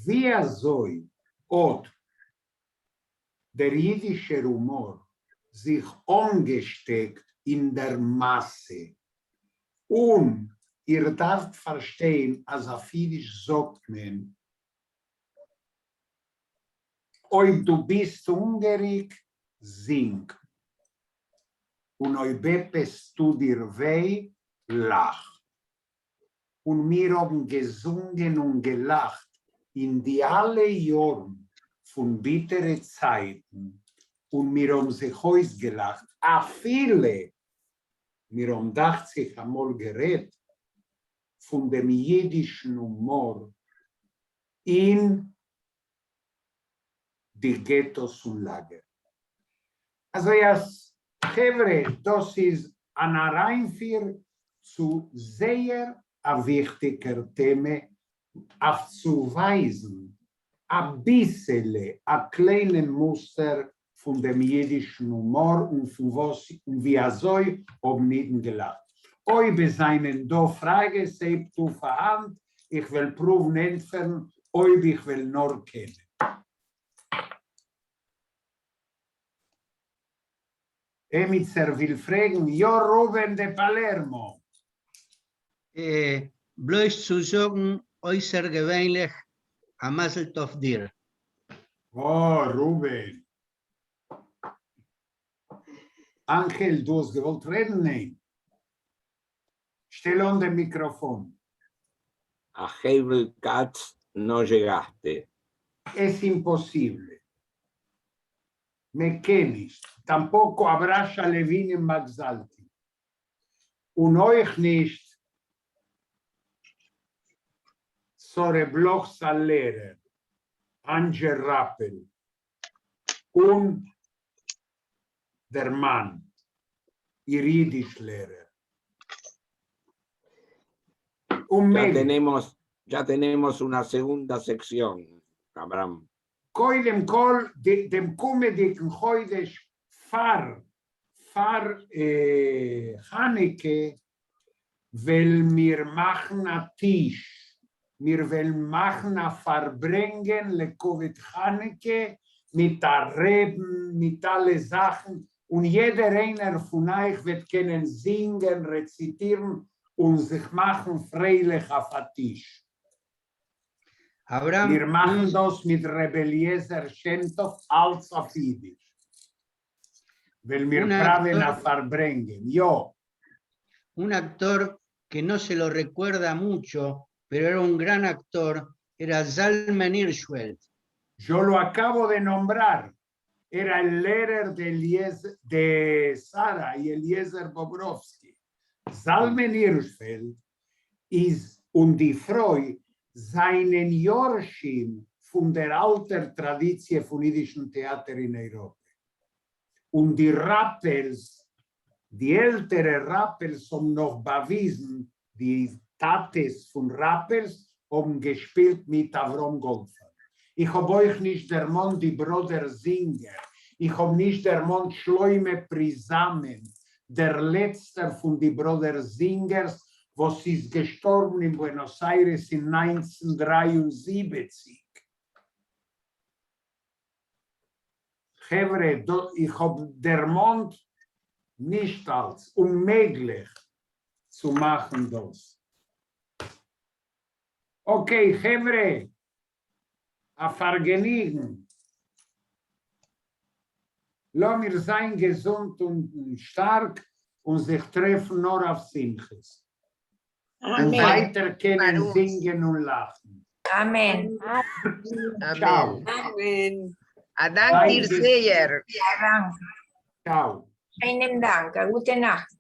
ווי אזוי האט דער יידישער הומאָר זיך אָנגעשטעקט אין דער מאַסע. און איר דאַרפֿט פֿאַרשטיין, אַז אויף יידיש זאָגט מען, אויב דו ביסט הונגעריק, זינג, און אויב עפּעס טוט דיר וויי, לאַך. און מיר האבן געזונגען און געלאכט אין די אלע יארן פון ביטערע צייטן, און מיר האבן זיך אויסגעלאכט אפילו מיר האבן דאכט זיך אמאל גערעדט פון דעם אידישן הומאר אין די געטאס און לאגערן. אזוי אז חברה דאס איז אן אריינפיר צו זייער א וויכטיגער טעמע אויף צו ווייזן אביסעלע א קליינעם מוסטער פון דעם אידישן הומאר און פון וואס און ווי אזוי האבן אידן געלאכט. אויב עס זענען דא פראגעס הייבט אויף א האנט איך וועל פרואוון ענטפערן אויב איך וועל נאר קענען. עמיצער וויל פרעגן? יא ראובן דע פאלערמא. בלויז צו זאגן אויסערגעווענליך א מזל טוב דיר. Oh, Rubén. Ángel, דו האָסט געוואָלט רעדן? ניין. שטעל אָן דעם מיקראָפֿאָן. A Heibel Katz no llegaste. Es imposible. מע קען נישט. Tampoco Abrasha Levin און Max Zalti. און אויך נישט Sore Blochs אַ לערער, Angel Rappel און דער מאַן, איר ייִדיש-לערער. Ya אוממעגלעך. tenemos, ya tenemos una segunda sección, Abraham. קודם כל, דעם קומענדיקן חודש פֿאַר, פֿאַר אה, חנוכּה וועלן מיר מאַכן אַ טיש. מיר וועלן מאַכן אַ פֿאַרברענגען לכּבֿוד חנוכּה מיט אַ רבין, מיט אַלע זאַכן. און יעדער איינער פֿון אײַך וועט קענען זינגען, רעציטירן און זיך מאַכן פֿריילעך אויף אַ טיש. Abraham, מיר מאַכן דאָס מיט רב אליעזר שם-טובֿ אַלץ אויף ייִדיש. וועלן מיר Un פּראַווען actor- אַ פֿאַרברענגען. יאָ. Un actor que no se lo recuerda mucho, pero era un gran actor, era Zalmen Hirschfeld. Yo lo acabo de nombrar. Era el לערער de, de Sara y Eliezer Bobrovsky. Zalmen Hirschfeld איז און די פֿרוי זײַנען יורשים פֿון דער אַלטער טראַדיציע פֿון ייִדישן טעאַטער אין אייראָפּע. און די Rappels, די עלטערע Rappels האָבן נאָך באַוויזן, די טאַטעס פֿון Rappels האָבן געשפּילט מיט אַבֿרהם גאָלדפֿאַדן. איך האָב אויך נישט דערמאָנט די בראָדער זינגער. איך האָב נישט דערמאָנט שלמה פּריזאַמען, דער לעצטער פֿון די בראָדער זינגערס, וואָס איז געשטאָרבן אין בוענאָס איירעס אין 1973. חבֿרה, איך האָב דערמאָנט נישט אַלץ, אוממעגלעך צו מאַכן דאָס. Okay, חבֿרה, אַ פֿאַרגעניגן. לאָמיר זײַן געזונט און שטאַרק און זיך טרעפֿן נאָר אויף שׂימחות. און אַמען. ווײַטער קענען ברוך. זינגען און לאַכן. אַמען. Ciao. אַמען. אַ דאַנק דיר זײַ זייער. דאַנק. Ciao. שיינעם דאַנק. אַ גוטע נאַכט.